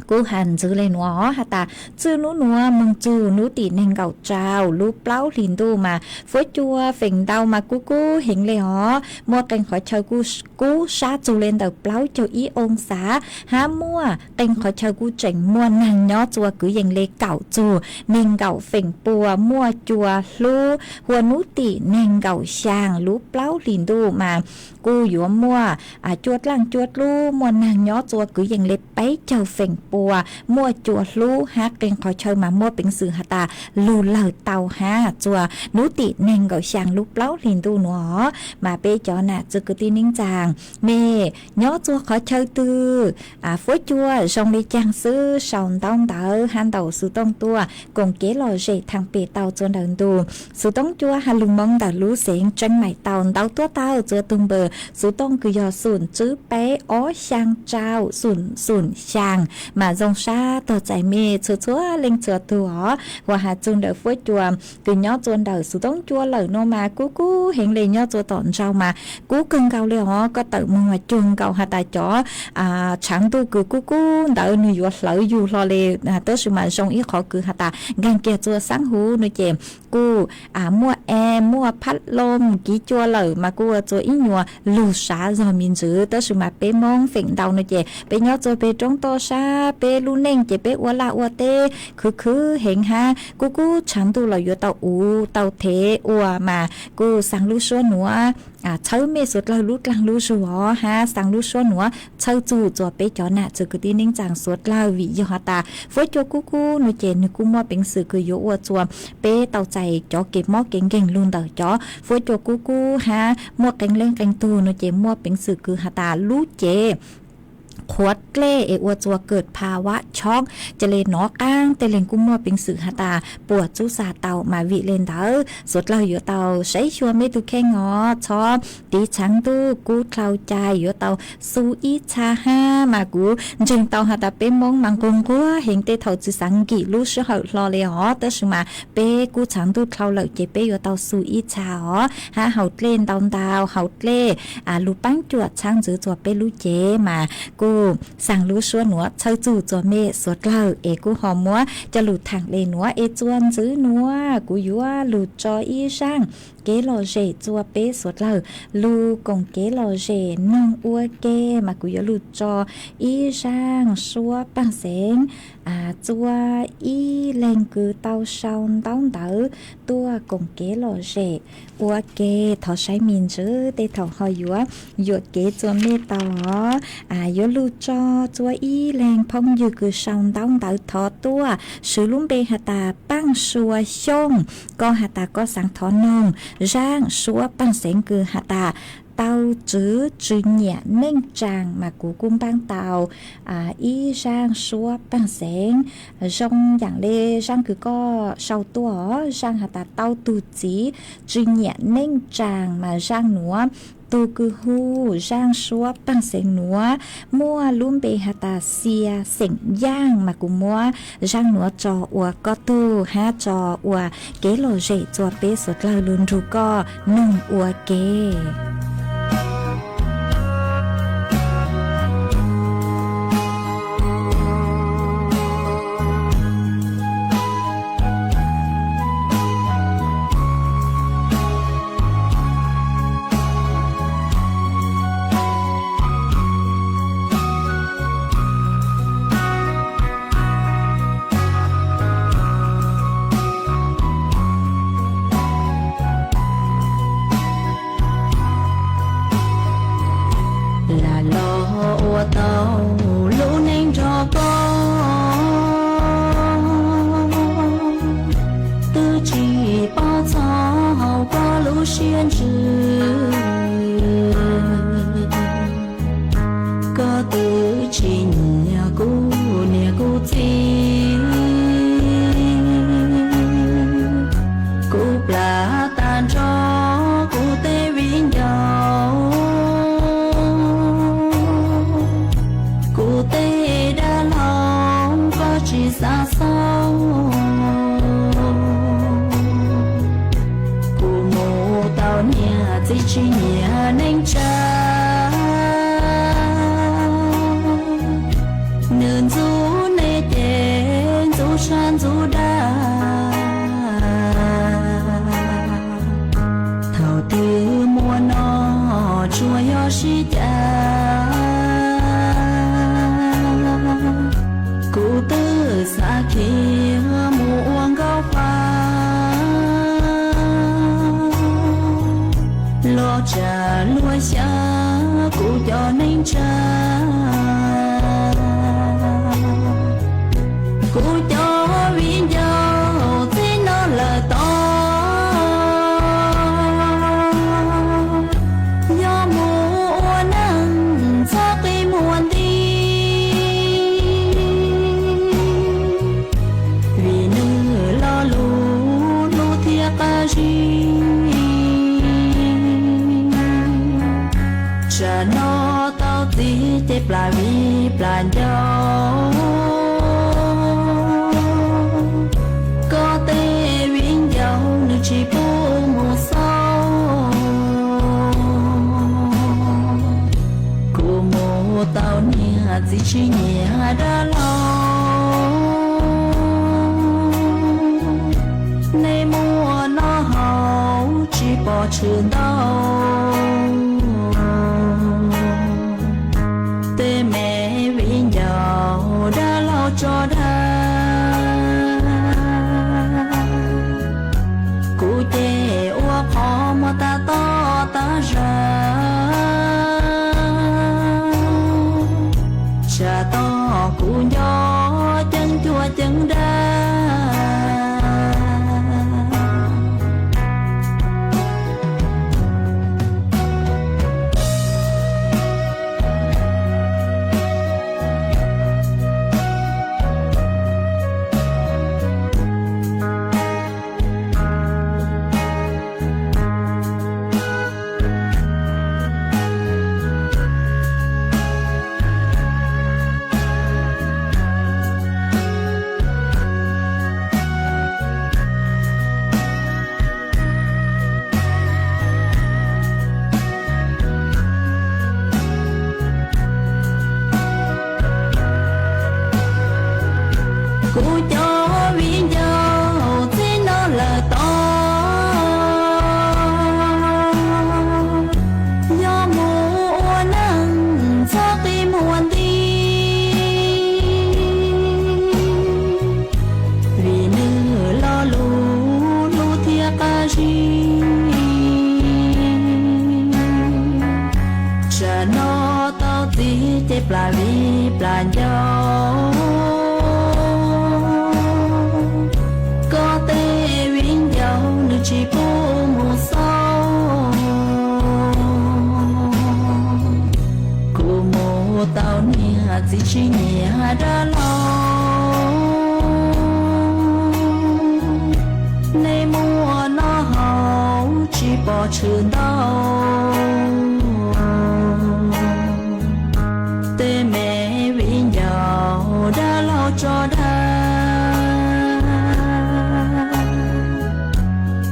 Kuj has ntxwv le nuav has tas txij nub nuav moog txug nub tim neeg nkaum rau lub plaub hlis ntuj mas fuab cua feem ntau mas kub kub heev le os. Muaj qee qhov chaw kub sab txug le ntawm plaub caug ib oo xav hab muaj qee qhov chaw kuj tseem muaj neeg nyob txua kwv yees li kaum txug neeg nkaum feem pua muaj cua hlub hua nub tim neeg nkaum xyaa lub plaub hlis ntuj mas kuj yuav muaj cua dlaaj cua dlub muaj neeg nyob txua kwv yees li peb caug feem pua muaj cua hlub hab qee qhov chaw mas muaj peev xwm has tas lug lawg tau hab txua nub tim neeg nkaum xyaa lub plaub hlis ntuj nuav. Mas peb cov nam txwv kwv tij neej tsaa, mej nyob txua qhov chaw twg, fuab cua zoo le caag xwb sau ntaub ntawv hab ntaus xuv tooj tuaj koom kev lom zem thaam pem tau txua ntawm ntu xuv tooj cua has lug moo ntawm lub xeev Tseeb Maim tau ntau tuab tau txua tug npawb xuv tooj kws yog xum tswb peb ob xyaa rau xum xum xyaa. Mas zoo sab tog txais mej txhua txhua leej txhua tug os. Ua has txug ntawm fuab cua kws nyob txua ntawm xuv tooj cua lawm nuav mas kub kub heev le nyob txua tom ntsau mas kub kawg nkaus le os. Koj tawm moog mas cuag nkaus has tas cov tshaav ntuj kws kub kub ntawd nwg yuav hlawv yug hlo le. Tab sis mas zoo ib qhov kws has tas nkaag kiag txua xaab huv nuav ces kuj muaj e muaj phab loo kiv cua lawm mas kuj ua txua ib nyuas lug sav zog me ntsis. Tab sis mas peb Moob feem ntau nuav ces peb nyob txua peg roob toj sab, peb lub neej ces peb ua laj ua teb khwv khwv heev hab kub kub tshaav ntuj los yuav tau uv tau thev ua mas kuj xaa lub suab nuav txhawb mej suav dlawg lub dlaag lub zug os hab xaa lub suab nuav txhawb txug txua peb cov nam txwv kwv tij neej tsaa suav dlawg vim yog has tas fuab cua kub kub nuav ces nwg kuj muaj peev xwm kws yuav ua txua peb tau txais cov kev mob kev nkeeg lug ntawm cov fuab cua kub kub hab muaj qee leej qee tug nuav ces muaj peev xwm kws has tas lub cev qhuav dlej es ua txua kawm pha vab tshoob ca le nov qaab tej leeg kuj muaj peev xwm has tas puam txub xa tau mas vim le ntawd suav dlawg yuav tau saib xyuas mej tug kheej os, txhob tiv tshaav ntuj kub dlhau cai yuav tau xu ib txha hab. Mas kuv ntseeg tau has tas peb Moob mas nquag nquag heev tej thaum tsi xaav nkim lub sij hawm hlo le os, tab sis mas peb kub tshaav ntuj dlhau lawm ces peb yuav tau xu ib txha os hab haus dlej ntau ntau, haus dlej lug paab cuam txhab ntxwv txua peb lub cev mas kuj xaa lub suab nuav txhawb txug txua mej suav dlawg es kuj ho muab coj lug thaam le nuav es txua ntxwv nuav kuv yuav lug tso ib zaaj kev lom zem txua peb suav dlawg lug koom kev lom zem noog ua ke. Mas kuv yuav lug tso ib zaaj suab paaj xeev txua ib leeg kws tau sau ntaub ntawv tuaj koom kev lom zem ua ke. Thov saib me ntsis tej thaum ho yuav yuam kev txua mej tau os. Yuav lug tso txua ib leeg phooj ywg kws sau ntaub ntawv thov tuaj swv lub npe has tas Paaj Sua Xyooj, koj has tas koj xaav thov noog zaaj suab paaj xeev kws has tas tau tswv tsw nyiam neej tsaa mas kuv kuj npaaj tau ib zaaj suab paaj xeev zoo yaam le zaaj kws koj sau tuaj os. Zaaj has tas tau tug txiv tsw nyiam neej tsaa mas zaaj nuav, tug kws hu zaaj suab paaj xeev nuav muaj lub npe has tas Xia xeem Yaaj mas kuv muab zaaj nuav tso ua koj tug hab tso ua kev lom zem txua peb suav dlawg lug nrug koj noog ua ke. Nyiam kuv niam kuv txiv, kuv plam tag nrho kuv tej viv ncaus, kuv tej dab laug koj tsis xav xauj. Kuv mus tau niam txiv tsis nyiam neej tsa, nws ntxub nej ces ntxub sab ntxub dag. Thaum twg muaj no tsuas yog sib cav, kuv twb xav khiav mus ua nkauj pab, los tsam luag xyav kuv cov neej tsa. Kuv cov viv ncaus txij no lawm tod, yog mus ua neej txhob qi muag nti, vim nws lo lus hlub thiab qab zib. Tsam no tau txiv ces plam viv plam ncaus, koj tej viv ncaus nws tsis pub mus xauj. Kuv mus tau niam txiv tsis nyiam dab laug, nej muaj noj haus tsis pom tshwm ntau. Tej me viv ncaus dab laug tso dag, kuv ces ua qhov muag tas toj tas zag, tsam toj kuv nco ceeb cuag ceeb dag. Kuv cov viv ncaus txij no lawm tod, yog mus ua neej txhob qi muag nti, vim nws lo lus hlub thiab qab zib. Tsam no tau txiv ces plam viv plam ncaus, koj tej viv ncaus nws tsis pub mus xauj. Kuv mus tau niam txiv tsis nyiam dab laug, nej muaj noj haus tsis pom tshwm ntau. Tej me viv ncaus dab laug tso dag,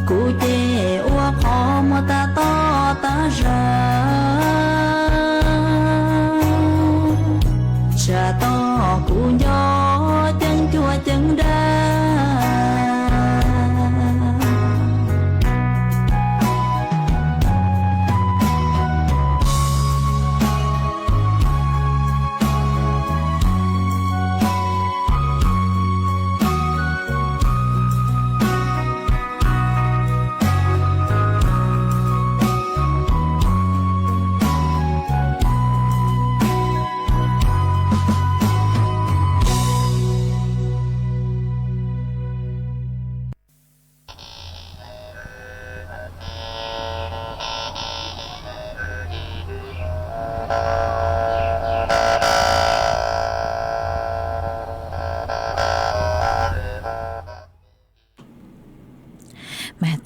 kuv ces ua qhov muag tas toj tas zag, tsam toj kuv nco ceeb cuag ceeb dag.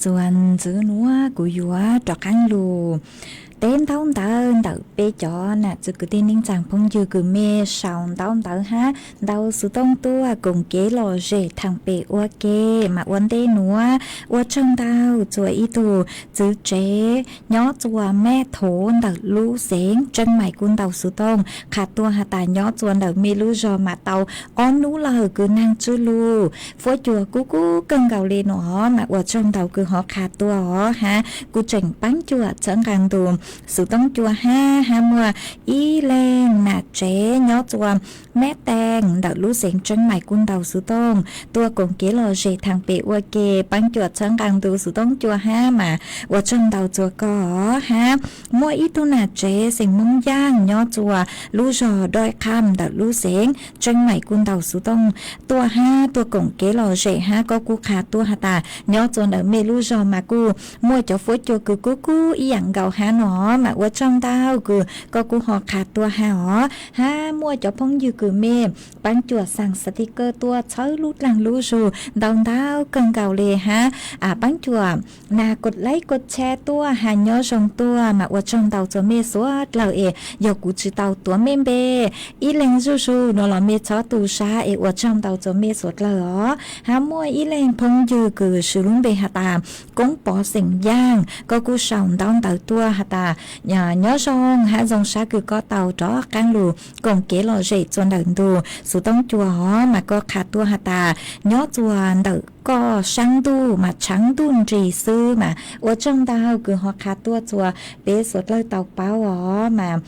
Tuaj ntxiv nuav kuv yuav rov qaab lug teb ntaub ntawv ntawm peb cov nam txiv kwv tij neej tsaa phooj ywg kws mej sau ntaub ntawv hab ntau xuv tooj tuaj koom kev lom zem thaam pem ua ke. Mas ua ntej nuav ua tsaug ntau txug ib tug txiv tsev nyob txug Meb Thuv ntawm lub xeev Tseeb Maim kuj ntau xuv tooj qha tuaj has tas nyob txug ntawm mej lub zog mas tau ob nub lawm kws naag tswj lug fuab cua kub kub kawg nkaus le nuav. Mas ua tsaug ntau kws ho qha tuaj os hab kuj tseem paab cuam txhawb nqaa ntu xuv tooj cua hab. Hab muaj ib leeg nam tsev nyob txug Meb Tees ntawm lub xeev Tseeb Maim kuj ntau xuv tooj tuaj koom kev lom zem thaam pem ua ke, paab cuam txhawb nqaa ntu xuv tooj cua hab mas ua tsaug ntau txug koj os. Hab muaj ib tug nam tsev xeem Moob Yaaj nyob txug lub zog Doib Qham ntawm lub xeev Tseeb Maim kuj ntau xuv tooj tuaj hab tuaj koom kev lom zem hab koj kuj qha tuaj has tas nyob txug ntawm mej lub zog mas kuj muaj cov fuab cua kws kub kub ib yaam nkaus hab nuav. Mas ua tsaug ntau kws koj kuj ho qha tuaj hab os. Hab muaj cov phooj ywg kws mej paab cuam xaa xativ kawg tuaj txhawb lub dlaag lub zug ntau ntau kawg nkaus le hab paab cuam nag kod laib kod tshab tuaj has nyob zoo tuaj mas ua tsaug ntau txug mej suav dlawg es yog kuv tsi tau tuav mej npe ib leeg zuj zug nuav los mej txhob tu sab es ua tsaug ntau txug mej suav dlawg os. Hab muaj ib leeg phooj ywg kws swv lub npe has tas Koob Pov xeem Yaaj, koj kuj sau ntaub ntawv tuaj has tas nyob zoo hab zoo sab kws koj tau rov qaab lug koom kev lom zem txug ntawm ntu xuv tooj cua os. Mas koj qha tuaj has tas nyob txug ntawm koj saab ntuj mas tshaav ntuj nrig xwb mas ua tsaug ntau kws ho qha tuaj txug peb suav dlawg tau paub os. Mas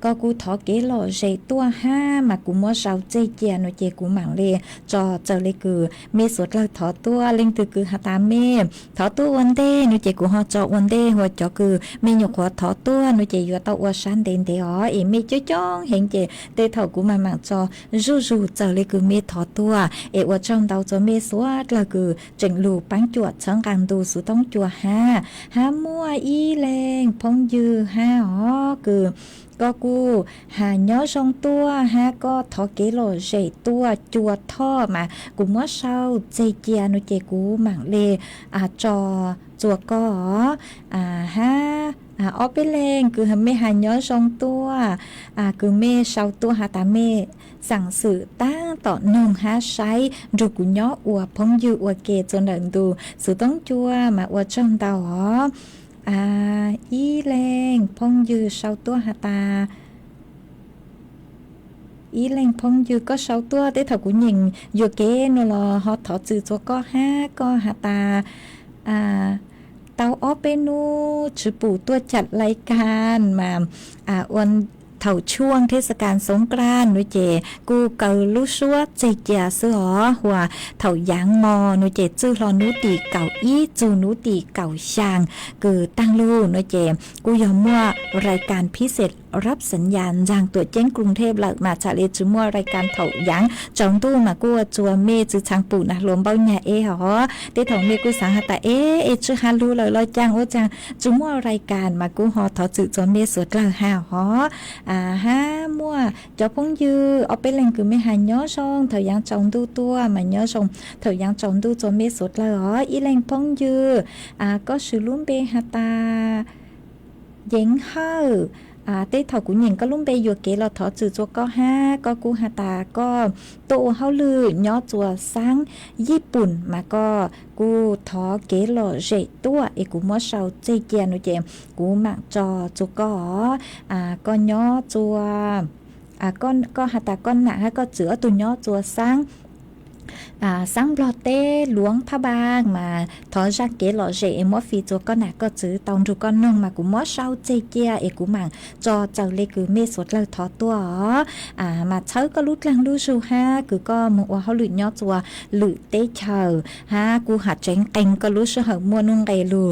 koj kuj thov kev lom zem tuaj hab mas kuv muab sau txeg cia nuav ces kuv maam le tso txawm le kws mej suav dlawg thov tuaj. Leej twg kws has tas mej thov tuaj ua ntej nuav ces kuv ho tso ua ntej, hos cov kws mej nyuam qhuav thov tuaj nuav ces yuav tau ua sab ntev ntev os. Es mej coob coob heev ces tej thaum kuv maam maam tso zuj zug txawm le kws mej thov tuaj. Es ua tsaug ntau txug mej suav dlawg kws tseem lug paab cuam txhawb nqaa ntu xuv tooj cua hab. Hab muaj ib leeg phooj ywg hab os kws koj kuj has nyob zoo tuaj hab koj thov kev lom zem tuaj cua thoj mas kuv muab sau txeg cia nuav ces kuv maam le tso txug koj os. Hab ob peb leeg kws mej has nyob zoo tuaj, kws mej sau tuaj has tas mej xaam xwm taab tom noog hab saib nrug kuv nyob ua phooj ywg ua ke txug ntawm ntu xuv tooj cua mas ua tsaug ntau os. Ib leeg phooj ywg sau tuaj has tas, ib leeg phooj ywg koj sau tuaj tej thaum kuv nyeem yuam kev nuav los ho thov txwm txug koj hab koj has tas tau ob peb nub tsi pum tuaj cam lais kas mas ua thaum tshuaj thej xas kas xoob klas nuav ces kuj kaw lub suab txeg cia xwb os. Huas thaum yaav mos nuav ces txwj hlo nub tim kaum ib txug nub tim kaum xyaa kws taag lug nuav ces kuj yog muaj rai kas phib xes rab xav yas ntsaag tuam ceeb Kruv Thej lawm mas txham le tsi muaj rai kas thaum yaav tsaus ntuj mas kuj ua txug mej tsi txhaav pum nag hluas npauj nyag eb hos. Tej thaum mej kuj xaav has tas eb es tsi has lug lawm los caag ua caag tsi muaj rai kas mas kuj ho thov txwm txug mej suav dlawg hab hos. Hab muaj cov phooj ywg ob peb leeg kws mej has nyob zoo thaum yaav tsaus ntuj tuaj mas nyob zoo thaum yaav tsaus ntuj txug mej suav dlawg os. Ib leeg phooj ywg koj swv lub npe has tas Yeev Hawj. Tej thaum kuv nyeem koj lub npe yuam kev los thov txwm txug koj hab koj kuj has tas koj tuaj ua hauj lwm nyob txug xaab Yij Pum mas koj kuj thov kev lom zem tuaj es kuv muab sau txeg cia nuav ces kuv maam tso txug koj os. Koj nyob txug, koj has tas koj nam hab koj txiv ob tug nyob txug xaab xaab Nplog teb Luv Phaj Npaaj mas thov zaaj kev lom zem es muab fij txug koj nam koj txiv tau nrug koj noog mas kuv muab sau txeg cia es kuv maam tso txawm le kws mej suav dlawg thov tuaj os. Mas txhawb koj lub dlaag lub zug hab kws koj moog ua hauj lwm nyob txug lwm teb chaws hab kuj has tseev qeeg koj lub sij hawm muaj nuj nqes lug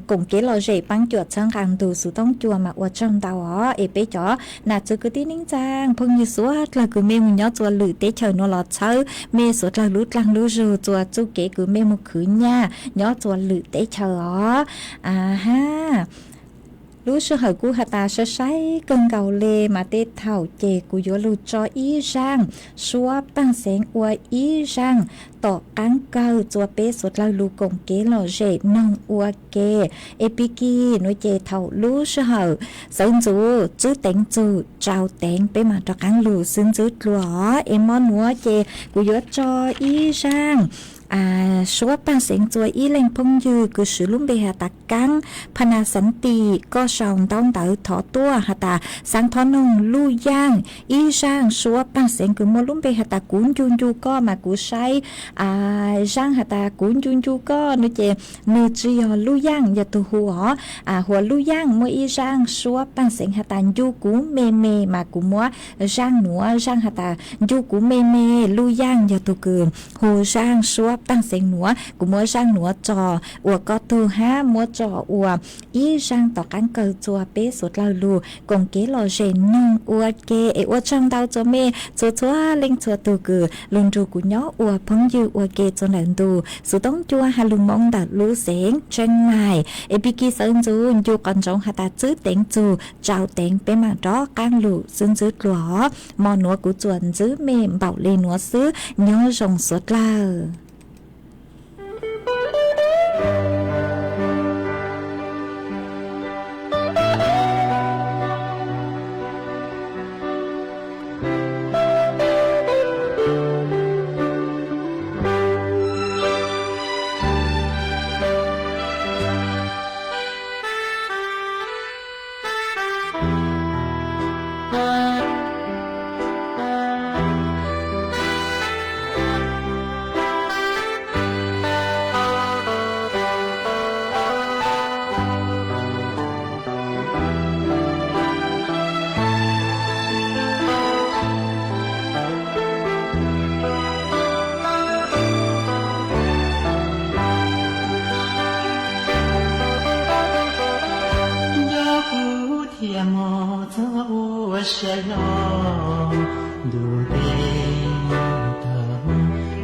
koom kev lom zem paab cuam txhawb nqaa ntu xuv tooj cua mas ua tsaug ntau os. Es peb cov nam txiv kwv tij neej tsaa phooj ywg suav dlawg kws mej moog nyob txug lwm teb chaws nuav los txhawb mej suav dlawg lub dlaag lub zug txug txuj kev kws mej moog khwv nyaj nyob txug lwm teb chaws os. Hab Lub sij hawm kuj has tas saib saib kawg nkaus li mas tej thaum ces kuv yuav lug tso ib zaaj suab paaj xeev ua ib zaaj tom qaab kawg txua peb suav dlawg lug koom kev lom zem noog ua ke. Es pig kig nuav ces thaum lub sij hawm sawv ntxuv tswb teev txug tsau teev peb maam rov qaab lug xwb ntxwb dlua os. Es mo nuav ces kuv yuav tso ib zaaj suab paaj xeev txua ib leej phooj ywg kws swv lub npe has tas Kaab Phana Xanti, koj sau ntaub ntawv thov tuaj has tas xaav thov noog luj yaaj ib zaaj suab paaj xeev kws muaj lub npe has tas kuv ncu ncu koj mas kuv saib zaaj has tas kuv ncu ncu koj nuav ces nwg tsi yog luj yaaj yog tug hu os. Hu ua luj yaaj muaj ib zaaj suab paaj xeev has tas ncu kuv me me mas kuv muab zaaj nuav, zaaj has tas ncu kuv me me, luj yaaj yog tug kws hu zaaj suab paaj xeev nuav, kuv muab zaaj nuav tso ua koj tug hab muab tso ua ib zaaj tom qaab kawg txua peb suav dlawg lug koom kev lom zem noog ua ke. Es ua tsaug ntau txua mej txhua txhua leej txhua tug kws lug nrug kuv nyob ua phooj ywg ua ke txua ntawm ntu xuv toob cua has lug moo ntawm lub xeev Chiang Mai. Es pig kig sawv ntxuv ncu qhov ntsoov has tas tswb teev txug tsau teev peb maam rov qaab lug xwb ntxwb dlua os. Mo nuav kuv txuas ntxwv mej npaum li nuav xwb, nyob zoo suav dlawg. Nco kuv thiaj mus txog ua siab loj ntuj teb tag,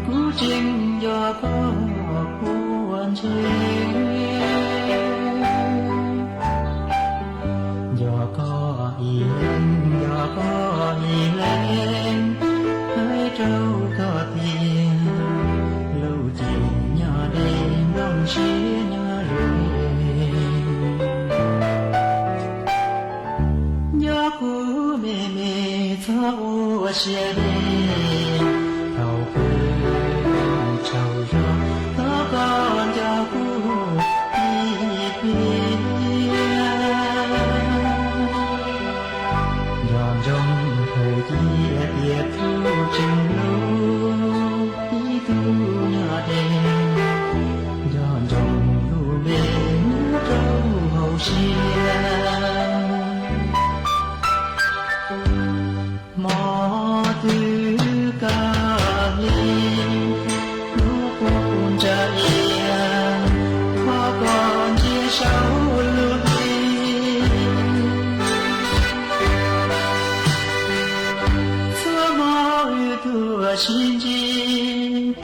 kuv tseem nco koj puag ntseeg. Nco koj ib leeg, nco koj ib leeg, hais rau koj tias lub cev nyob deb nplooj siab nyob ze. Nco kuv me me txhob ua siab deb, thaum pw tsaug zog thov koj nco kuv ib pliag. Nco ntsoov khaws cia tias kuv tseem hlub ib tug nyob deb, nco ntsoov lub npe nyob rau hauv siab. Hmo twg kawg li, lub qub ntsa iab, thov koj ntsia saum lub hli. Txhua hmo wb tuaj sib ntsib,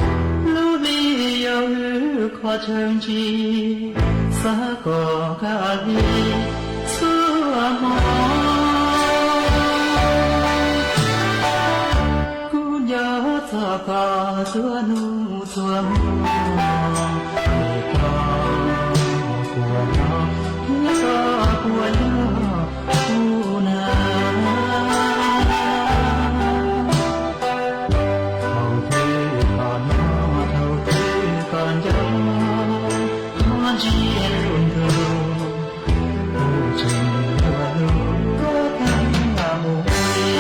lub hli yog wb qhov chaw ntsib, xav kom kawg li txhua hmo. Kuv nco txog koj txhua hnub txhua hmo, es koj puas nyob thiab koj puas nco kuv na? Thaum twg koj nyob, thaum twg koj nco, thov ntsia rau ntug, kuv tseem yuav hlub koj tag mus li.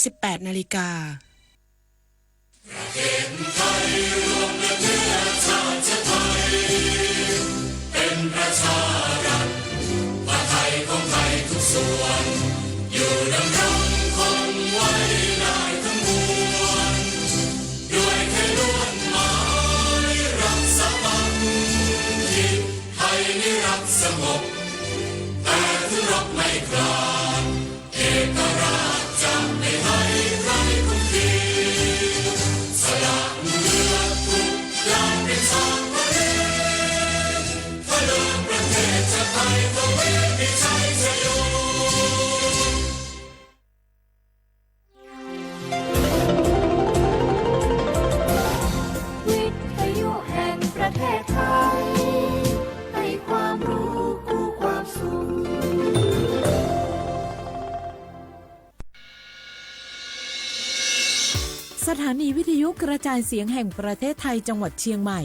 สิบแปดนาฬิกา วิทยุแห่งประเทศไทย ให้ความรู้คู่ความสุข สถานีวิทยุกระจายเสียงแห่งประเทศไทยจังหวัดเชียงใหม่